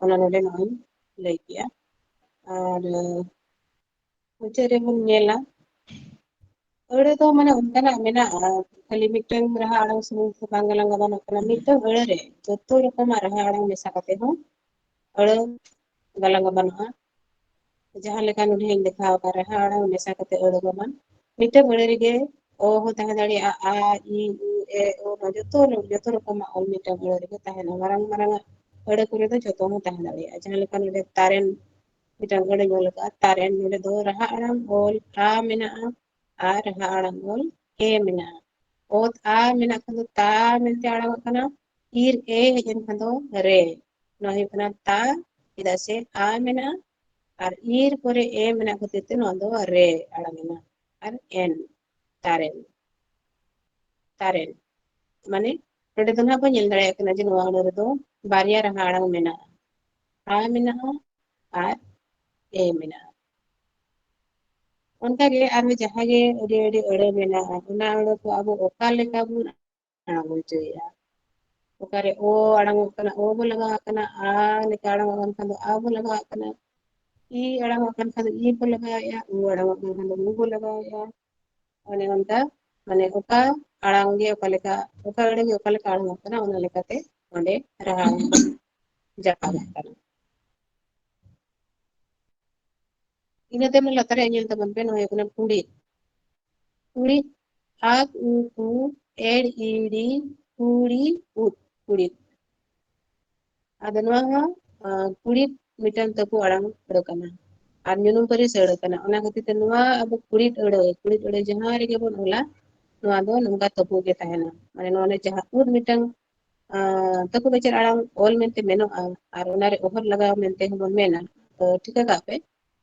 ᱚᱱᱟ ᱱᱚᱰᱮ ᱱᱚᱜᱼᱚᱭ ᱞᱟᱹᱭ ᱠᱮᱜᱼᱟ᱾ ᱟᱨ ᱢᱩᱪᱟᱹᱫ ᱨᱮᱵᱚᱱ ᱧᱮᱞᱟ, ᱟᱹᱲᱟᱹ ᱫᱚ ᱢᱟᱱᱮ ᱚᱱᱠᱟᱱᱟᱜ ᱢᱮᱱᱟᱜᱼᱟ, ᱠᱷᱟᱹᱞᱤ ᱢᱤᱫᱴᱟᱝ ᱨᱟᱦᱟ ᱟᱲᱟᱝ ᱥᱩᱢᱩᱝ ᱛᱮ ᱵᱟᱝ ᱜᱟᱞᱟᱝ ᱜᱟᱵᱟᱱᱚᱜ ᱠᱟᱱᱟ᱾ ᱢᱤᱫᱴᱟᱝ ᱟᱹᱲᱟᱹ ᱨᱮ ᱡᱚᱛᱚ ᱨᱚᱠᱚᱢᱟᱜ ᱨᱟᱦᱟ ᱟᱲᱟᱝ ᱢᱮᱥᱟ ᱠᱟᱛᱮ ᱦᱚᱸ ᱟᱹᱲᱟᱹ ᱜᱟᱞᱟᱝ ᱜᱟᱵᱟᱱᱚᱜᱼᱟ᱾ ᱡᱟᱦᱟᱸ ᱞᱮᱠᱟ ᱱᱚᱰᱮᱧ ᱞᱮᱠᱷᱟ ᱟᱠᱟᱫ, ᱨᱟᱦᱟ ᱟᱲᱟᱝ ᱢᱮᱥᱟ ᱠᱟᱛᱮ ᱟᱹᱲᱟᱹ ᱜᱟᱵᱟᱱ᱾ ᱢᱤᱫᱴᱟᱝ ᱟᱹᱲᱟᱹ ᱨᱮᱜᱮ ᱚ ᱦᱚᱸ ᱛᱟᱦᱮᱸ ᱫᱟᱲᱮᱭᱟᱜᱼᱟ, ᱟ, ᱤ, ᱩ, ᱮ, ᱳ, ᱱᱚᱣᱟ ᱡᱚᱛᱚ, ᱡᱚᱛᱚ ᱨᱚᱠᱚᱢᱟᱜ ᱚᱞ ᱢᱤᱫᱴᱟᱝ ᱟᱹᱲᱟᱹ ᱨᱮᱜᱮ ᱛᱟᱦᱮᱱᱟ᱾ ᱢᱟᱨᱟᱝ ᱢᱟᱨᱟᱝ ᱟᱜ ᱟᱹᱲᱟᱹ ᱠᱚᱨᱮ ᱫᱚ ᱡᱚᱛᱚ ᱦᱚᱸ ᱛᱟᱦᱮᱸ ᱫᱟᱲᱮᱭᱟᱜᱼᱟ᱾ ᱡᱟᱦᱟᱸ ᱞᱮᱠᱟ ᱱᱚᱰᱮ ᱛᱟᱨᱮᱱ ᱢᱤᱫᱴᱟᱝ ᱟᱹᱲᱟᱹᱧ ᱚᱞ ᱟᱠᱟᱫᱼᱟ, ᱛᱟᱨᱮᱱ᱾ ᱱᱚᱰᱮ ᱫᱚ ᱨᱟᱦᱟ ᱟᱲᱟᱝ ᱚᱞ ᱟ ᱢᱮᱱᱟᱜᱼᱟ ᱟᱨ ᱨᱟᱦᱟ ᱟᱲᱟᱝ ᱚᱞ ᱮ ᱢᱮᱱᱟᱜᱼᱟ᱾ ᱚᱛ ᱟ ᱢᱮᱱᱟᱜ ᱠᱷᱟᱱ ᱫᱚ ᱛᱟ ᱢᱮᱱᱛᱮ ᱟᱲᱟᱝᱚᱜ ᱠᱟᱱᱟ, ᱤᱨ ᱮ ᱦᱮᱡ ᱮᱱ ᱠᱷᱟᱱ ᱫᱚ ᱨᱮ᱾ ᱱᱚᱣᱟ ᱦᱩᱭᱩᱜ ᱠᱟᱱᱟ ᱛᱟ, ᱪᱮᱫᱟᱜ ᱥᱮ ᱟ ᱢᱮᱱᱟᱜᱼᱟ ᱟᱨ ᱤᱨ ᱯᱚᱨᱮ ᱮ ᱢᱮᱱᱟᱜ ᱠᱷᱟᱹᱛᱤᱨ ᱛᱮ ᱱᱚᱣᱟ ᱫᱚ ᱨᱮ ᱟᱲᱟᱝ ᱮᱱᱟ᱾ ᱟᱨ ᱮᱱ, ᱛᱟᱨᱮᱱ, ᱛᱟᱨᱮᱱ᱾ ᱢᱟᱱᱮ ᱱᱚᱰᱮ ᱫᱚ ᱱᱟᱦᱟᱜ ᱵᱚᱱ ᱧᱮᱞ ᱫᱟᱲᱮᱭᱟᱜ ᱠᱟᱱᱟ ᱡᱮ ᱱᱚᱣᱟ ᱟᱹᱲᱟᱹ ᱨᱮᱫᱚ ᱵᱟᱨᱭᱟ ᱨᱟᱦᱟ ᱟᱲᱟᱝ ᱢᱮᱱᱟᱜᱼᱟ, ᱟ ᱢᱮᱱᱟᱜᱼᱟ ᱟᱨ ᱮ ᱢᱮᱱᱟᱜᱼᱟ᱾ ᱚᱱᱠᱟᱜᱮ ᱟᱨᱦᱚᱸ ᱡᱟᱦᱟᱸ ᱜᱮ ᱟᱹᱰᱤ ᱟᱹᱰᱤ ᱟᱹᱲᱟᱹ ᱢᱮᱱᱟᱜᱼᱟ, ᱚᱱᱟ ᱟᱹᱲᱟᱹ ᱠᱚ ᱟᱵᱚ ᱚᱠᱟ ᱞᱮᱠᱟ ᱵᱚᱱ ᱟᱲᱟᱝ ᱦᱚᱪᱚᱭᱮᱫᱼᱟ᱾ ᱚᱠᱟᱨᱮ ᱚ ᱟᱲᱟᱝᱚᱜ ᱠᱟᱱᱟ, ᱚ ᱵᱚ ᱞᱟᱜᱟᱣᱟᱜ ᱠᱟᱱᱟ, ᱟ ᱞᱮᱠᱟ ᱟᱲᱟᱝᱚᱜ ᱠᱟᱱ ᱠᱷᱟᱱ ᱫᱚ ᱟ ᱵᱚ ᱞᱟᱜᱟᱣᱟᱜ ᱠᱟᱱᱟ, ᱤ ᱟᱲᱟᱝᱚᱜ ᱠᱟᱱ ᱠᱷᱟᱱ ᱫᱚ ᱤ ᱵᱚ ᱞᱟᱜᱟᱣᱮᱫᱼᱟ, ᱩ ᱟᱲᱟᱝᱚᱜ ᱠᱟᱱ ᱠᱷᱟᱱ ᱫᱚ ᱩ ᱵᱚ ᱞᱟᱜᱟᱣᱮᱫᱼᱟ᱾ ᱚᱱᱮ ᱚᱱᱠᱟ, ᱢᱟᱱᱮ ᱚᱠᱟ ᱟᱲᱟᱝ ᱜᱮ ᱚᱠᱟ ᱞᱮᱠᱟ, ᱚᱠᱟ ᱟᱲᱟᱝ ᱜᱮ ᱚᱠᱟ ᱞᱮᱠᱟ ᱟᱲᱟᱝᱚᱜ ᱠᱟᱱᱟ, ᱚᱱᱟ ᱞᱮᱠᱟᱛᱮ ᱚᱸᱰᱮ ᱨᱟᱦᱟ ᱡᱟᱯᱟᱜᱚᱜ ᱠᱟᱱᱟ᱾ ᱤᱱᱟᱹ ᱛᱟᱭᱚᱢ ᱞᱟᱛᱟᱨ ᱨᱮ ᱧᱮᱞ ᱛᱟᱵᱚᱱ ᱯᱮ, ᱱᱚᱣᱟ ᱦᱩᱭᱩᱜ ᱠᱟᱱᱟ ᱠᱩᱲᱤᱫ᱾ ᱠᱩᱲᱤᱫ, ᱟᱠ, ᱩ, ᱠᱩ, ᱮᱲ, ᱤ, ᱲᱤ, ᱠᱩᱲᱤᱫ, ᱩᱫ, ᱠᱩᱲᱤᱫ᱾ ᱟᱫᱚ ᱱᱚᱣᱟ ᱦᱚᱸ, ᱟᱸ, ᱠᱩᱲᱤᱫ ᱢᱤᱫᱴᱟᱝ ᱛᱟᱹᱯᱩ ᱟᱲᱟᱝ ᱟᱹᱲᱟᱹ ᱠᱟᱱᱟ ᱟᱨ ᱧᱩᱱᱩᱢ ᱯᱟᱹᱨᱤᱥ ᱟᱹᱲᱟᱹ ᱠᱟᱱᱟ᱾ ᱚᱱᱟ ᱠᱷᱟᱹᱛᱤᱨ ᱛᱮ ᱱᱚᱣᱟ ᱟᱵᱚ ᱠᱩᱲᱤᱫ ᱟᱹᱲᱟᱹ, ᱠᱩᱲᱤᱫ ᱟᱹᱲᱟᱹ ᱡᱟᱦᱟᱸ ᱨᱮᱜᱮ ᱵᱚᱱ ᱚᱞᱟ, ᱱᱚᱣᱟ ᱫᱚ ᱱᱚᱝᱠᱟ ᱛᱟᱹᱯᱩ ᱜᱮ ᱛᱟᱦᱮᱱᱟ᱾ ᱢᱟᱱᱮ ᱱᱚᱣᱟ ᱨᱮ ᱡᱟᱦᱟᱸ ᱩᱫ ᱢᱤᱫᱴᱟᱝ, ᱟᱸ, ᱛᱟᱹᱯᱩ ᱠᱮᱪᱮᱫ ᱟᱲᱟᱝ ᱚᱞ ᱢᱮᱱᱛᱮ ᱢᱮᱱᱚᱜᱼᱟ ᱟᱨ ᱚᱱᱟᱨᱮ ᱚᱦᱚᱫ ᱞᱟᱜᱟᱣ ᱢᱮᱱᱛᱮ ᱦᱚᱸᱵᱚᱱ ᱢᱮᱱᱟ᱾ ᱛᱚ ᱴᱷᱤᱠᱟᱹ ᱠᱟᱜ ᱯᱮ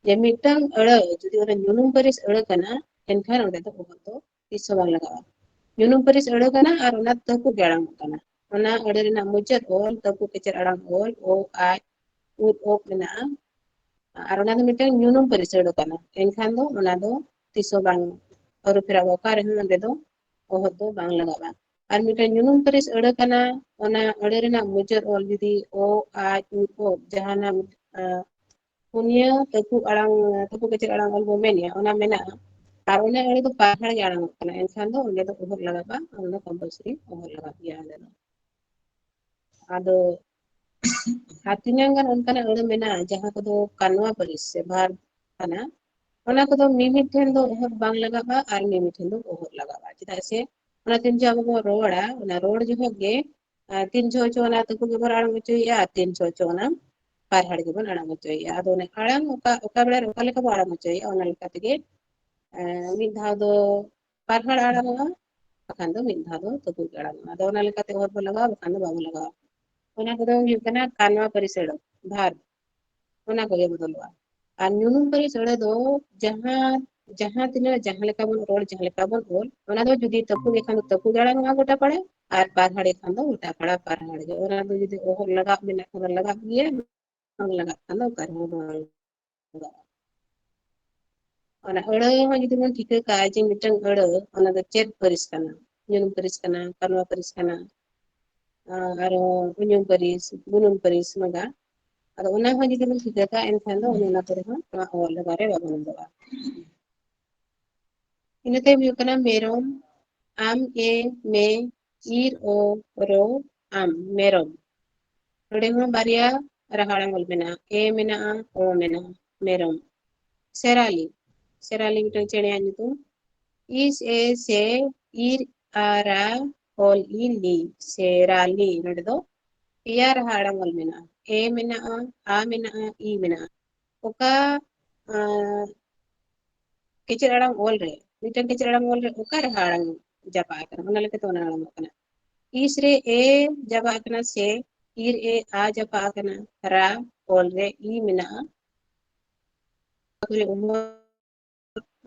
ᱡᱮ ᱢᱤᱫᱴᱟᱝ ᱟᱹᱲᱟᱹ ᱡᱩᱫᱤ ᱚᱱᱟ ᱧᱩᱱᱩᱢ ᱯᱟᱹᱨᱤᱥ ᱟᱹᱲᱟᱹ ᱠᱟᱱᱟ, ᱮᱱᱠᱷᱟᱱ ᱚᱸᱰᱮ ᱫᱚ ᱚᱦᱚᱫ ᱫᱚ ᱛᱤᱥ ᱦᱚᱸ ᱵᱟᱝ ᱞᱟᱜᱟᱜᱼᱟ᱾ ᱧᱩᱱᱩᱢ ᱯᱟᱹᱨᱤᱥ ᱟᱹᱲᱟᱹ ᱠᱟᱱᱟ ᱟᱨ ᱚᱱᱟ ᱛᱟᱹᱯᱩ ᱜᱮ ᱟᱲᱟᱝ ᱠᱟᱱᱟ᱾ ᱚᱱᱟ ᱟᱹᱲᱟᱹ ᱨᱮᱱᱟᱜ ᱢᱩᱪᱟᱹᱫ ᱚᱞ, ᱛᱟᱹᱯᱩ ᱠᱮᱪᱮᱫ ᱟᱲᱟᱝ ᱚᱞ, ᱚ, ᱟ, ᱩᱫ, ᱚᱠ ᱢᱮᱱᱟᱜᱼᱟ᱾ ᱟᱨ ᱚᱱᱟ ᱫᱚ ᱢᱤᱫᱴᱟᱝ ᱧᱩᱱᱩᱢ ᱯᱟᱹᱨᱤᱥ ᱟᱹᱲᱟᱹ ᱠᱟᱱᱟ᱾ ᱮᱱᱠᱷᱟᱱ ᱫᱚ ᱚᱱᱟ ᱫᱚ ᱛᱤᱥ ᱦᱚᱸ ᱵᱟᱝ ᱟᱹᱨᱩ ᱯᱷᱮᱨᱟᱜᱼᱟ, ᱚᱠᱟ ᱨᱮᱦᱚᱸ ᱚᱸᱰᱮ ᱫᱚ ᱚᱦᱚᱫ ᱫᱚ ᱵᱟᱝ ᱞᱟᱜᱟᱜᱼᱟ᱾ ᱟᱨ ᱢᱤᱫᱴᱟᱝ ᱧᱩᱱᱩᱢ ᱯᱟᱹᱨᱤᱥ ᱟᱹᱲᱟᱹ ᱠᱟᱱᱟ, ᱚᱱᱟ ᱟᱹᱲᱟᱹ ᱨᱮᱱᱟᱜ ᱢᱩᱪᱟᱹᱫ ᱚᱞ ᱡᱩᱫᱤ ᱚ, ᱟ, ᱩ, ᱚ, ᱡᱟᱦᱟᱱᱟᱜ, ᱟ, ᱯᱩᱱᱭᱟᱹ ᱛᱟᱹᱯᱩᱜ ᱟᱲᱟᱝ, ᱛᱟᱹᱯᱩᱜ ᱠᱮᱪᱮᱫ ᱟᱲᱟᱝ ᱚᱞ ᱵᱚ ᱢᱮᱱᱮᱜᱼᱟ, ᱚᱱᱟ ᱢᱮᱱᱟᱜᱼᱟ, ᱟᱨ ᱚᱱᱟ ᱟᱹᱲᱟᱹ ᱫᱚ ᱯᱟᱨᱦᱟᱲ ᱜᱮ ᱟᱲᱟᱝᱚᱜ ᱠᱟᱱᱟ, ᱮᱱᱠᱷᱟᱱ ᱫᱚ ᱚᱸᱰᱮ ᱫᱚ ᱚᱦᱚᱫ ᱞᱟᱜᱟᱜᱼᱟ, ᱚᱱᱟ ᱫᱚ compulsory ᱚᱦᱚᱫ ᱞᱟᱜᱟᱜ ᱜᱮᱭᱟ ᱚᱸᱰᱮ ᱫᱚ᱾ ᱟᱫᱚ ᱟᱨ ᱛᱤᱱᱟᱹᱝ ᱜᱟᱱ ᱚᱱᱠᱟᱱᱟᱜ ᱟᱹᱲᱟᱹ ᱢᱮᱱᱟᱜᱼᱟ, ᱡᱟᱦᱟᱸ ᱠᱚᱫᱚ ᱠᱟᱱᱣᱟ ᱯᱟᱹᱨᱤᱥ ᱥᱮ verb ᱠᱟᱱᱟ, ᱚᱱᱟ ᱠᱚᱫᱚ ᱢᱤᱢᱤᱫ ᱴᱷᱮᱱ ᱫᱚ ᱚᱦᱚᱫ ᱵᱟᱝ ᱞᱟᱜᱟᱜᱼᱟ ᱟᱨ ᱢᱤᱢᱤᱫ ᱴᱷᱮᱱ ᱫᱚ ᱚᱦᱚᱫ ᱞᱟᱜᱟᱜᱼᱟ᱾ ᱪᱮᱫᱟᱜ ᱥᱮ ᱚᱱᱟ ᱛᱤᱱ ᱡᱚᱦᱚᱜ ᱟᱵᱚ ᱵᱚᱱ ᱨᱚᱲᱟ, ᱚᱱᱟ ᱨᱚᱲ ᱡᱚᱦᱚᱜ ᱜᱮ, ᱟᱨ ᱛᱤᱱ ᱡᱚᱦᱚᱜ ᱪᱚ ᱚᱱᱟ ᱛᱟᱹᱯᱩᱜ ᱜᱮᱵᱚᱱ ᱟᱲᱟᱝ ᱦᱚᱪᱚᱭᱮᱜᱼᱟ ᱟᱨ ᱛᱤᱱ ᱡᱚᱦᱚᱜ ᱪᱚ ᱚᱱᱟ ᱯᱟᱨᱦᱟᱲ ᱜᱮᱵᱚᱱ ᱟᱲᱟᱝ ᱦᱚᱪᱚᱭᱮᱜᱼᱟ᱾ ᱟᱫᱚ ᱚᱱᱮ ᱟᱲᱟᱝ ᱚᱠᱟ, ᱚᱠᱟ ᱵᱮᱲᱟ ᱨᱮ ᱚᱠᱟ ᱞᱮᱠᱟ ᱵᱚᱱ ᱟᱲᱟᱝ ᱦᱚᱪᱚᱭᱮᱜᱼᱟ, ᱚᱱᱟ ᱞᱮᱠᱟ ᱛᱮᱜᱮ, ᱮᱸ, ᱢᱤᱫ ᱫᱷᱟᱣ ᱫᱚ ᱯᱟᱨᱦᱟᱲ ᱟᱲᱟᱝᱚᱜᱼᱟ, ᱵᱟᱠᱷᱟᱱ ᱫᱚ ᱢᱤᱫ ᱫᱷᱟᱣ ᱫᱚ ᱛᱟᱹᱯᱩᱜ ᱟᱲᱟᱝᱚᱜᱼᱟ᱾ ᱟᱫᱚ ᱚᱱᱟ ᱞᱮᱠᱟᱛᱮ ᱚᱦᱚᱫ ᱵᱚ ᱞᱟᱜᱟᱣᱟ, ᱵᱟᱠᱷᱟᱱ ᱫᱚ ᱵᱟᱵᱚ ᱞᱟᱜᱟᱣᱟ᱾ ᱚᱱᱟ ᱠᱚᱫᱚ ᱦᱩᱭᱩᱜ ᱠᱟᱱᱟ ᱠᱟᱱᱣᱟ ᱯᱟᱹᱨᱤᱥ ᱟᱹᱲᱟᱹ, verb, ᱚᱱᱟ ᱠᱚᱜᱮ ᱵᱚᱫᱚᱞᱚᱜᱼᱟ᱾ ᱟᱨ ᱧᱩᱱᱩᱢ ᱯᱟᱹᱨᱤᱥ ᱟᱹᱲᱟᱹ ᱫᱚ ᱡᱟᱦᱟᱸ, ᱡᱟᱦᱟᱸ ᱛᱤᱱᱟᱹᱜ ᱡᱟᱦᱟᱸ ᱞᱮᱠᱟ ᱵᱚᱱ ᱨᱚᱲ, ᱡᱟᱦᱟᱸ ᱞᱮᱠᱟ ᱵᱚᱱ ᱚᱞ, ᱚᱱᱟ ᱫᱚ ᱡᱩᱫᱤ ᱛᱟᱹᱯᱩᱜ ᱜᱮ ᱠᱷᱟᱱ ᱫᱚ ᱛᱟᱹᱯᱩᱜ ᱟᱲᱟᱝᱚᱜᱼᱟ ᱜᱚᱴᱟ ᱯᱟᱲᱟ, ᱟᱨ ᱯᱟᱨᱦᱟᱲ ᱜᱮ ᱠᱷᱟᱱ ᱫᱚ ᱜᱚᱴᱟ ᱯᱟᱲᱟ ᱯᱟᱨᱦᱟᱲ ᱜᱮ᱾ ᱚᱱᱟ ᱫᱚ ᱡᱩᱫᱤ ᱚᱦᱚᱫ ᱞᱟᱜᱟᱜ ᱢᱮᱱᱟᱜ ᱠᱷᱟᱱ ᱫᱚ ᱞᱟᱜᱟᱜ ᱜᱮᱭᱟ, ᱵᱟᱝ ᱞᱟᱜᱟᱜ ᱠᱷᱟᱱ ᱫᱚ ᱚᱠᱟ ᱨᱮᱦᱚᱸ ᱵᱟᱝ ᱞᱟᱜᱟᱜᱼᱟ᱾ ᱚᱱᱟ ᱟᱹᱲᱟᱹ ᱦᱚᱸ ᱡᱩᱫᱤ ᱵᱚᱱ ᱴᱷᱤᱠᱟᱹ ᱠᱟᱜᱼᱟ ᱡᱮ ᱢᱤᱫᱴᱟᱝ ᱟᱹᱲᱟᱹ, ᱚᱱᱟ ᱫᱚ ᱪᱮᱫ ᱯᱟᱹᱨᱤᱥ ᱠᱟᱱᱟ, ᱧᱩᱱᱩᱢ ᱯᱟᱹᱨᱤᱥ ᱠᱟᱱᱟ, ᱠᱟᱱᱣᱟ ᱯᱟᱹᱨᱤᱥ ᱠᱟᱱᱟ, ᱟᱨᱚ ᱩᱧᱩᱢ ᱯᱟᱹᱨᱤᱥ, ᱵᱩᱱᱩᱢ ᱯᱟᱹᱨᱤᱥ, ᱱᱚᱝᱠᱟ᱾ ᱟᱫᱚ ᱚᱱᱟ ᱦᱚᱸ ᱡᱩᱫᱤ ᱵᱚᱱ ᱴᱷᱤᱠᱟᱹ ᱠᱟᱜᱼᱟ, ᱮᱱᱠᱷᱟᱱ ᱫᱚ ᱚᱱᱮ ᱚᱱᱟ ᱠᱚᱨᱮ ᱦᱚᱸ ᱱᱚᱣᱟ ᱚᱞ ᱞᱟᱜᱟᱣ ᱨᱮ ᱵᱟᱵᱚᱱ ᱟᱫᱚᱜᱼᱟ᱾ ᱤᱱᱟᱹ ᱛᱟᱭᱚᱢ ᱦᱩᱭᱩᱜ ᱠᱟᱱᱟ ᱢᱮᱨᱚᱢ, ᱟᱢ, ᱮ, ᱢᱮ, ᱤᱨ, ᱚ, ᱨᱚ, ᱟᱢ, ᱢᱮᱨᱚᱢ᱾ ᱱᱚᱰᱮ ᱦᱚᱸ ᱵᱟᱨᱭᱟ ᱨᱟᱦᱟ ᱟᱲᱟᱝ ᱚᱞ ᱢᱮᱱᱟᱜᱼᱟ, ᱮ ᱢᱮᱱᱟᱜᱼᱟ, ᱚ ᱢᱮᱱᱟᱜᱼᱟ, ᱢᱮᱨᱚᱢ᱾ ᱥᱮᱨᱟᱞᱤ, ᱥᱮᱨᱟᱞᱤ ᱢᱤᱫᱴᱟᱝ ᱪᱮᱬᱮᱭᱟᱜ ᱧᱩᱛᱩᱢ᱾ ᱤᱥ, ᱮ, ᱥᱮ, ᱤᱨ, ᱟ, ᱨᱟ, ᱚᱞ, ᱤ, ᱞᱤ, ᱥᱮᱨᱟᱞᱤ᱾ ᱱᱚᱰᱮ ᱫᱚ ᱯᱮᱭᱟ ᱨᱟᱦᱟ ᱟᱲᱟᱝ ᱚᱞ ᱢᱮᱱᱟᱜᱼᱟ, ᱮ ᱢᱮᱱᱟᱜᱼᱟ, ᱟ ᱢᱮᱱᱟᱜᱼᱟ, ᱤ ᱢᱮᱱᱟᱜᱼᱟ᱾ ᱚᱠᱟ, ᱟᱸ, ᱠᱮᱪᱮᱫ ᱟᱲᱟᱝ ᱚᱞ ᱨᱮ, ᱢᱤᱫᱴᱟᱝ ᱠᱮᱪᱮᱫ ᱟᱲᱟᱝ ᱚᱞ ᱨᱮ ᱚᱠᱟ ᱨᱟᱦᱟ ᱟᱲᱟᱝ ᱡᱟᱯᱟᱜ ᱟᱠᱟᱱᱟ, ᱚᱱᱟ ᱞᱮᱠᱟᱛᱮ ᱚᱱᱟ ᱟᱲᱟᱝ ᱠᱟᱱᱟ᱾ ᱤᱥ ᱨᱮ ᱮ ᱡᱟᱯᱟᱜ ᱟᱠᱟᱱᱟ, ᱥᱮ, ᱤᱨ ᱮ ᱟ ᱡᱟᱯᱟᱜ ᱟᱠᱟᱱᱟ, ᱨᱟ, ᱚᱞ ᱨᱮ ᱤ ᱢᱮᱱᱟᱜᱼᱟ᱾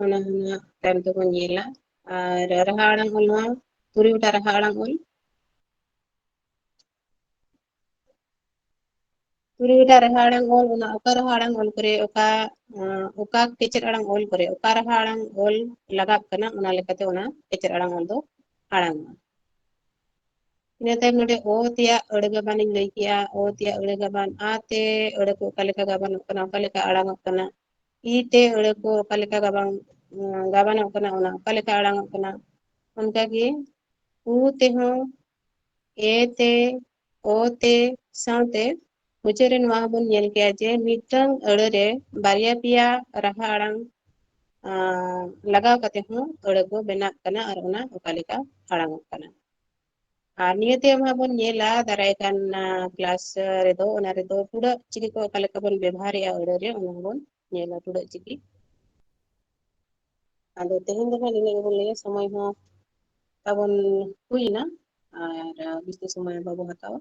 ᱚᱱᱟ ᱦᱚᱸ ᱛᱟᱭᱚᱢ ᱛᱮᱵᱚᱱ ᱧᱮᱞᱟ᱾ ᱟᱨ ᱨᱟᱦᱟ ᱟᱲᱟᱝ ᱚᱞ ᱦᱚᱸ ᱛᱩᱨᱩᱭ ᱜᱚᱴᱟᱝ ᱨᱟᱦᱟ ᱟᱲᱟᱝ ᱚᱞ᱾ ᱛᱩᱨᱩᱭ ᱜᱚᱴᱟᱝ ᱨᱟᱦᱟ ᱟᱲᱟᱝ ᱚᱞ, ᱚᱱᱟ ᱚᱠᱟ ᱨᱟᱦᱟ ᱟᱲᱟᱝ ᱚᱞ ᱠᱚᱨᱮ, ᱚᱠᱟ, ᱟᱸ, ᱚᱠᱟ ᱠᱮᱪᱮᱫ ᱟᱲᱟᱝ ᱚᱞ ᱠᱚᱨᱮ, ᱚᱠᱟ ᱨᱟᱦᱟ ᱟᱲᱟᱝ ᱚᱞ ᱞᱟᱜᱟᱜ ᱠᱟᱱᱟ, ᱚᱱᱟ ᱞᱮᱠᱟᱛᱮ ᱚᱱᱟ ᱠᱮᱪᱮᱫ ᱟᱲᱟᱝ ᱚᱞ ᱫᱚ ᱟᱲᱟᱝᱚᱜᱼᱟ᱾ ᱤᱱᱟᱹ ᱛᱟᱭᱚᱢ ᱱᱚᱰᱮ ᱚ ᱛᱮᱭᱟᱜ ᱟᱹᱲᱟᱹ ᱜᱟᱵᱟᱱ ᱤᱧ ᱞᱟᱹᱭ ᱠᱮᱜᱼᱟ, ᱚ ᱛᱮᱭᱟᱜ ᱟᱹᱲᱟᱹ ᱜᱟᱵᱟᱱ, ᱟ ᱛᱮ ᱟᱹᱲᱟᱹ ᱠᱚ ᱚᱠᱟ ᱞᱮᱠᱟ ᱜᱟᱵᱟᱱᱚᱜ ᱠᱟᱱᱟ, ᱚᱠᱟ ᱞᱮᱠᱟ ᱟᱲᱟᱝᱚᱜ ᱠᱟᱱᱟ, ᱤ ᱛᱮ ᱟᱹᱲᱟᱹ ᱠᱚ ᱚᱠᱟ ᱞᱮᱠᱟ ᱜᱟᱵᱟᱱ, ᱜᱟᱵᱟᱱᱚᱜ ᱠᱟᱱᱟ, ᱚᱱᱟ ᱚᱠᱟ ᱞᱮᱠᱟ ᱟᱲᱟᱝᱚᱜ ᱠᱟᱱᱟ, ᱚᱱᱠᱟᱜᱮ ᱩ ᱛᱮᱦᱚᱸ, ᱮ ᱛᱮ, ᱚ ᱛᱮ, ᱥᱟᱶᱛᱮ ᱢᱩᱪᱟᱹᱫ ᱨᱮ ᱱᱚᱣᱟ ᱦᱚᱸᱵᱚᱱ ᱧᱮᱞ ᱠᱮᱭᱟ ᱡᱮ ᱢᱤᱫᱴᱟᱝ ᱟᱹᱲᱟᱹ ᱨᱮ ᱵᱟᱨᱭᱟ ᱯᱮᱭᱟ ᱨᱟᱦᱟ ᱟᱲᱟᱝ, ᱟᱸ, ᱞᱟᱜᱟᱣ ᱠᱟᱛᱮ ᱦᱚᱸ ᱟᱹᱲᱟᱹ ᱠᱚ ᱵᱮᱱᱟᱜ ᱠᱟᱱᱟ ᱟᱨ ᱚᱱᱟ ᱚᱠᱟ ᱞᱮᱠᱟ ᱟᱲᱟᱝᱚᱜ ᱠᱟᱱᱟ᱾ ᱟᱨ ᱱᱤᱭᱟᱹ ᱛᱟᱭᱚᱢ ᱦᱟᱸᱜ ᱵᱚᱱ ᱧᱮᱞᱟ ᱫᱟᱨᱟᱭ ᱠᱟᱱ, ᱟᱸ, ᱠᱞᱟᱥ ᱨᱮᱫᱚ, ᱚᱱᱟ ᱨᱮᱫᱚ ᱴᱩᱰᱟᱹᱜ ᱪᱤᱠᱤ ᱠᱚ ᱚᱠᱟ ᱞᱮᱠᱟ ᱵᱚᱱ ᱵᱮᱵᱚᱦᱟᱨᱮᱜᱼᱟ ᱟᱹᱲᱟᱹ ᱨᱮ, ᱚᱱᱟ ᱦᱚᱸᱵᱚᱱ ᱧᱮᱞᱟ ᱴᱩᱰᱟᱹᱜ ᱪᱤᱠᱤ᱾ ᱟᱫᱚ ᱛᱮᱦᱮᱧ ᱫᱚ ᱦᱟᱸᱜ ᱱᱤᱱᱟᱹᱜ ᱜᱮᱵᱚᱱ ᱞᱟᱹᱭᱟ, ᱥᱚᱢᱚᱭ ᱦᱚᱸ ᱛᱟᱵᱚᱱ ᱦᱩᱭᱮᱱᱟ ᱟᱨ ᱵᱮᱥᱤ ᱥᱚᱢᱚᱭ ᱵᱟᱵᱚ ᱦᱟᱛᱟᱣᱟ᱾